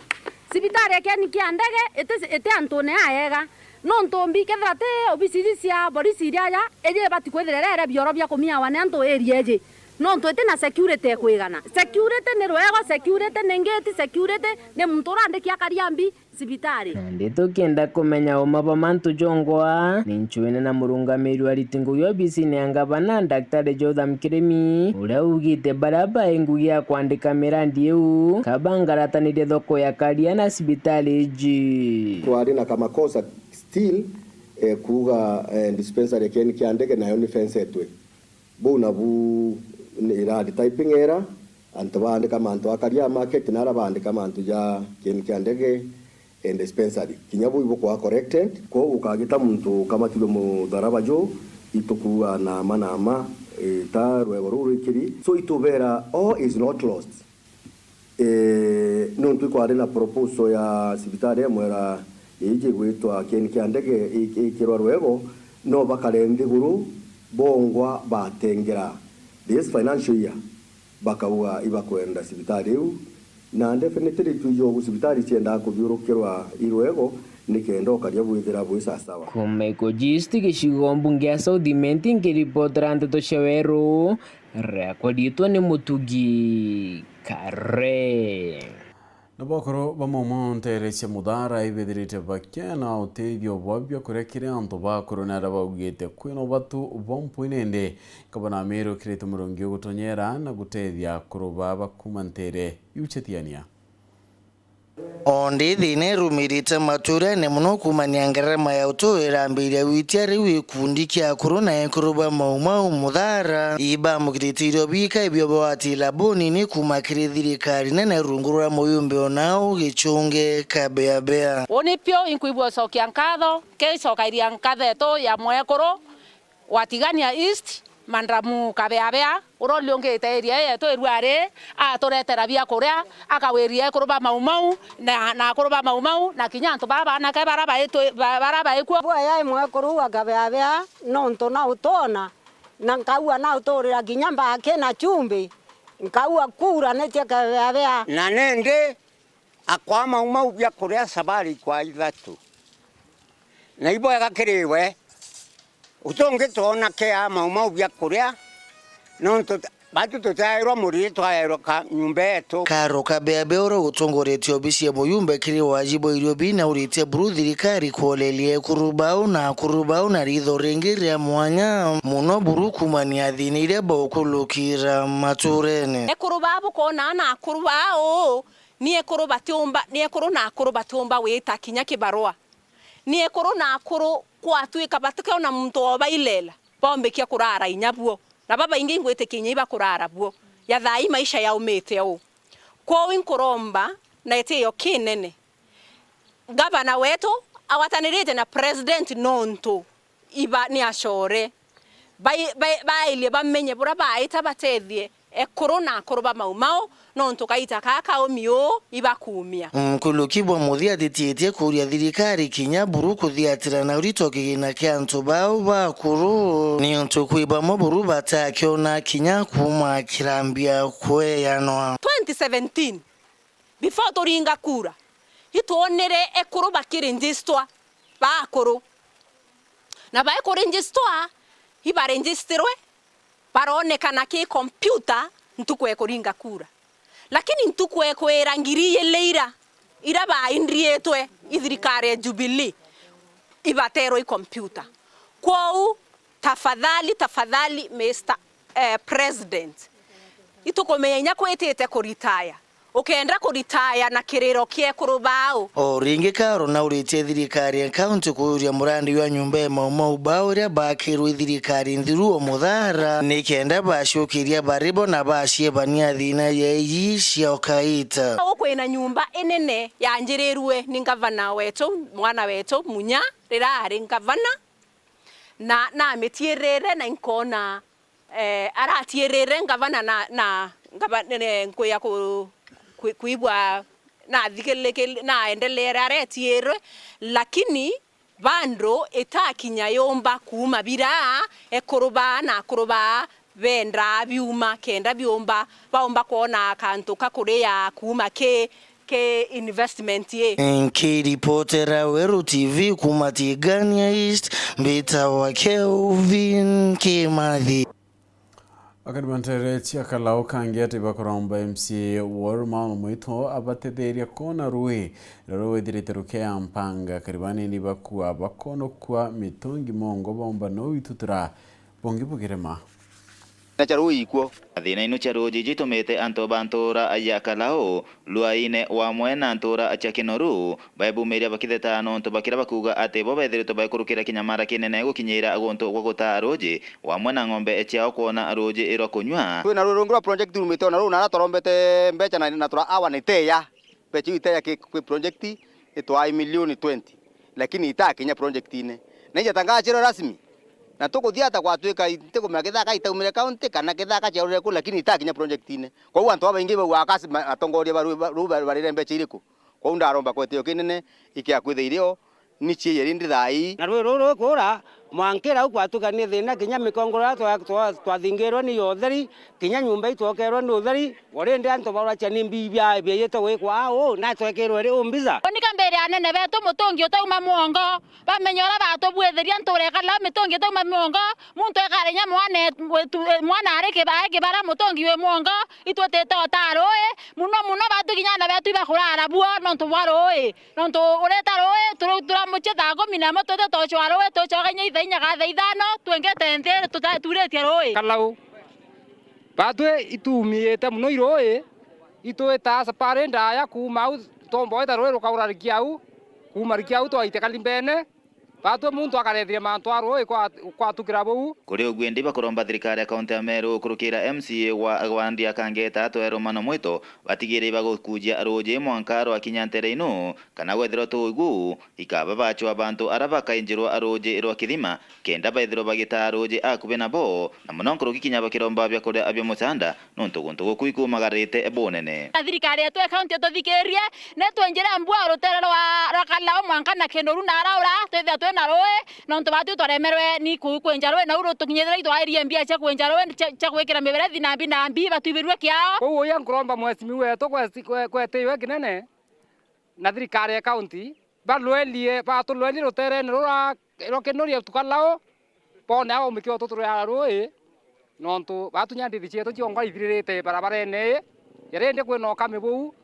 Cibitari ya Ken Kiandege iti, iti antune ayega, nontu mbi kethira ti obisi iji cia borisi iria aja, iji ibati kwithira irere bioro bia kumiawa ni antu area iji, nontu iti na security ikwigana. Security ni rwego, security ni ngiti, security ni muntu urandiki akaria mbi, cibitari. Nandi tukienda kumenya uma bwa mantu jongwa, ni nchwene na murungamiri wa ariti ngugi obisine ya ngavana, Daktari Jotham Kirimi, uria ugite baria bae ngugi ya kwandika mirandi iu, kabangaratanire thoko ya Karia na cibitari iji. Twari na kamakosa still, eh, kuuga, eh, dispensary ya Ken Kiandege nayo ni fencetwe. Buu nabu ni irari typing error, antu baandika mantu a Karia market na aria baandika mantu ja Ken Kiandege, eh, dispensary. Kinya buu ibukwa corrected. Kwou ukagita muntu ukamatirwe mutharaba juu, itukuuga na ma na ma, eh, ta rwego ruu rwikiri. So itubera, all is not lost. Eh, nontu ikwari na proposal ya cibitari imwe ira iji igwitwa Ken Kiandege i-, ikirwa rwego, no bakare nthiguru bongwa batengera this financial year, bakauga ibakwenda cibitari iu, na definitely twiji ugu cibitari ciendaa kuthiurukirwa i rwego nikenda ukaria bwithira bwi sasawa. Kuma Ikojist gicigo mbunge ya South Imenti, nkiripotera nteto cia Weru, riakwa riitwa ni Mutugi Kare. Nabo akuru ba Maumau nteere cia Muthara ibethirite bakiena uteethio bwa biakuria kiri antu ba akuru, na aria baugite kwina ubatu bwa mpwi nindi nkabona amirukirite murungi ugutonyera na guteethia akuru baa bakuma nteere iu cia Thiania. O ndi thiina irumirite maturene mono kuumania ngarama ya utuura irambiria gwitia riu gikundi kia akuru na ekuru ba Maumau Muthara ibamukirite irio bika ibio bawatira boni ni kuuma kiri thirikari nene rungu rwa muyumbe o nau Gichunge Kabeabea. Uni piu inkwigua ucokia nkatho, nkicokairia nkatho etu ya mwekuru wa Tigania East, Mandramu Kabeabea, uria uliungite area yetu irua ri, aturetera biakuria, akawiria ekuru ba Maumau, na, na akuru ba Maumau, na kinya antu baa banake bara baitwi-, ba-, bara baikua. Bwaya imwekuru wa Kabeabea, nontu na utwona, na nkaua na uturira kinya mbaki na chumbi, nkaua kuura nitie Kabeabea. Na nindi akwa Maumau biakuria sabari kwa ithatu. Na ibwega kiri we, utungitwona kea Maumau biakuria, nontu batu tutaerwa muriri twaerwa ka nyumba yetu. Karo Kabeabea uria utongoretie obisi ya muyumbe kiri waji bwa irio bina uritie buru thirikari kwoleria ekuru bau na akuru bau na ritho ringi ria mwanya mono buru kuumania thiina iria baukulukira maturene. Ekuru baa bukoonaa na akuru baa uu, ni ekuru batiumba, ni ekuru na akuru batiumba wita kinya kibarua. Ni ekuru na akuru kwatwika batikiona muntu obailela, baumbikia kurara inya buo. Na babaingi ingwitikia inya ibakurara buo. Ya thaa ii maisha yaumite uu. Kwou inkuromba na itio kinene, gavana wetu agwatanirite na president nontu iba ni acore. Bai-, bai-, bairie bamenye buria baita batethie ekuru na akuru ba Maumau, nontu kaita kaa kaumi uu ibakumia. Nkuluki bwa muthia atitietie kuuria thirikari kinya buru kuthiatira na urito kigina kia antu bau bakuru, niuntu kwi bamwe buru batakiona kinya kuuma kirambia kweanwa. Twenty seventeen, before turinga kura, itwonere ekuru bakirinjistwa bakuru. Na baikurinjistwa, ibarinjistirwe, baronekana ki kompyuta ntuku ekuringa kura. Lakini ntuku ekwira ngiri ijiri ira, ira baindriitwe i thirikari ya Jubilee, ibaterwa i kompyuta. Kwou, tafadhali, tafadhali, Mister, eh, President, itukumenya inya kwitite kuritaya. Ukenda kuritaya na kiriro kia ekuru bau. O ringi, Karo nauritie thirikari ya kaunti kuuria murandi jwa nyumba ya Mau Mau Bao iria baakirwe i thirikari nthiru o Muthara, ni kenda bacokeria bari bo na baciebania thina ya iji cia ukaita. Gukwina nyumba inene yanjirirue ni ngavana wetu, mwana wetu Munya, riria ari ngavana, na namitiirire na inkona, eh, aratiirire ngavana na, na ngava-, ne-, nkuya ku-, ku-, kuigua nathikirikiri-, naendeleere aretiirwe, lakini bado itakinya yumba kuuma biraa, ekuru baa na akuru baa bendaa biuma kenda biumba, baumba kwona kantu ka kuria kuuma ki, ki investment ii. Nkiripotera Weru T V kuuma Tigania East, mbitawa Kelvin Kimathi. Akari ba nteere cia Kalau kangi ati bakuromba M C A wa Ruma Mwito abatetheria koona ruui ruria rwithirite rukeampanga. Akari banini bakua bakonokua mitungi mongo baumba no itutura bungi bugirema. Na cha ruui ikwo. Thina ino cia ruuji iji itumite antu ba ntuura ya Kalau, Luaine wamwe na ntuura cia Kinoru baebumiria bakitheta nontu bakira bakuuga ati bo bethiritwe baikurukira kinyamara kinene gukinyira guntu gwa gutaa ruuji, wamwe na ng'ombe ciao kwona ruuji rwa kunyua. Twina ruui rungi rwa project rumite ona ruu, na ara twarombete mbecha na, na tura awa ni teya. Mbecha iu iteya ki, kwi project itwaa milioni twenty, lakini itakinya project-ine. Na ija ta ngachirwe rasmi, na tukuthia ata gwatuika ntikumenya kithaka itaumire county kana kithaka ciaurire ku, lakini itakinya project-ine. Kwou antu babaingi bauga, "Kasi ma-, atongoria ba ruu ba-, ruu ba-, barire mbecha iriku?" Kwou ndaromba kwetio kinene ikia kwitha irio ni cieyeri ndi thaa ii. Na ruui ruru rukura, mwankira u kwatukanie thina, kinya mikongoro iria twa-, twa-, twathingirwe ni ya utheri, kinya nyumba itwokerwe ni utheri, o rindi antu bauracia ni mbi bia-, bieyite gwikwa aa uu, na twekirwe ri umbiza. Unika mbere ya anene betu mutungi utauma mwongo, bamenye uria batubwithiria ntuura ikara mitungi itauma mwongo, muntu ekare inya mwana e-, wetu, e, mwana ari kiba-, ari kibara mutungi wi mwongo, itwitite utaa ruui, muno muno batu kinya ana betu ibakurara buo nontu bwa ruui. Nontu ureta ruui, turu-, turamuchia thaa kumi na imwe, twite twacwa ruui, tucoka inya ithaa inya kana thaa ithano, twingite nthi, tuta-, tuuritie ruui. Kalau. Batwi ituumiite mono i ruui, itwitaa sapari ndaya kuuma au, twomba gwita ruui rukaura riki au, kuuma riki au twaite Kalimbene, batwi muntu akarethiria mantu a ruui kwa-, kwatukira buu. Kuri uguo indi, bakuromba thirikari ya kaunti ya Meru gukurukira M C A wa, wa Ndia Kangeta atwe Romano Mwito, batigire ibagukuujia ruuji mwanka rwakinya ntere inu, kana gwethirwa tuugu ikaba bacwa bantu ara bakainjirwa ruuji rwa kithima, kenda bethirwa bagitaa ruuji akubi nabo, na mono nkuruki kinya bakiromba biakuria bia mucanda, nontu guntu guku ikumagarite bunene. Na thirikari yetu ya kaunti ituthikirie, ni twinjire mbua rutere rwa, rwa Kalau mwanka na Kinoru na araura, twithia twina ruui, nontu batwi twaremerwe ni ku-, kwinja ruui, nau rutukinyithira itwairie mbia cia kwinja ruui, cia, cia gwikira miberethi na mbi na mbi, batwibirue kiao. Kwou uya nkuromba mheshimiwa wetu kwesi-, kwe-, kwetiwe kinene na thirikari ya kaunti, balwerie, batulwerie ruterene rura rwa Kinoru tu Kalau, bone au umikio tuturira ruui, nontu batunya ndithi cietu cionga ithiririte barabarene ii, ya rindi kwina ukame buu,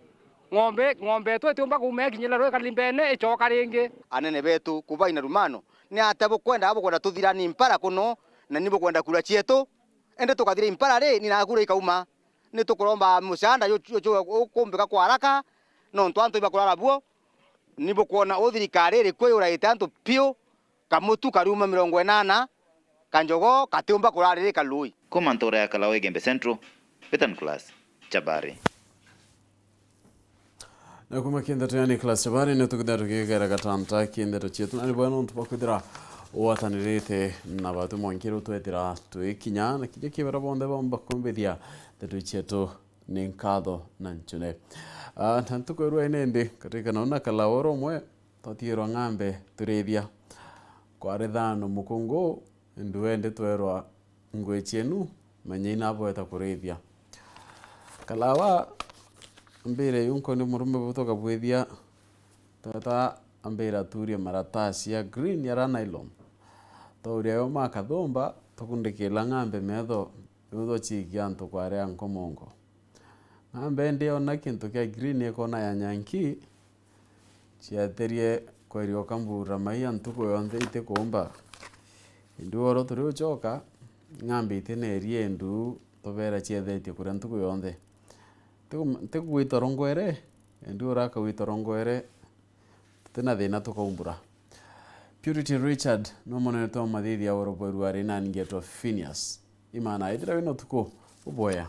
ng'ombe, ng'ombe yetu itiumba kuuma ikinyira ruui Kalimbene icoka ringi. Anene betu kubaina rumano, ni atia bukwenda, bukwenda tuthira ni mpara kuno, na ni bukwenda kura cietu? Indi tukathira impara ri, ni na kura ikauma. Ni tukuromba mucanda ju-, ju-, ju-, ukumbika kwa haraka, nontu antu ibakurara buo. Ni bukwona u thirikari iriku yuraite antu piu, kamutu kariuma mirongo inana, kanjogo katiumba kuraririka ruui. Kuma ntuura ya Kalau Igembe Central, Ethan Class, Chabari. Na kuma kindeto ya Nicholas Chabari, ni tukithira tukigera gatanta kindeto cietu, na ni bwega nontu bwa kwithira ugwatanirite na batwi mwanki riu twethira twikinya na kinya kibera bonthe baumba kumbithia ndeto cietu. Ni nkatho na nchune. Ah, na ntuku irua inindi, katika nauna Kalau oro umwe, twatigirwa ng'ambe turithia. Kwari thano mukungu, nduende twerwa ngui cienu, menyei nabweta kurithia. Kalawa, mbire yu nkoni murume butoka bwithia, tata ambira turie maratasi ya green ya nylon. Twauria yo makathumba, tukundikila ng'ambe metho, riu twaciikia antu kwaria nkomongo. Ng'ambe ndiona kintu kia green ikona ya nyanki, ciaterie kweria ukambura maia ntuku yonthe itikuumba. Indu oro turi ucoka, ng'ambe itinerie indu tubera ciethetie kuria ntuku yonthe. Ntiku- ntikugwita rongwere, endi uraka gwita rongwere, tutina thina tukaumbura. Purity Richard, no munene twa mathithi ya urubweru ari nani ngetwa Phineas. Imana, ithira wina utuku ubwea.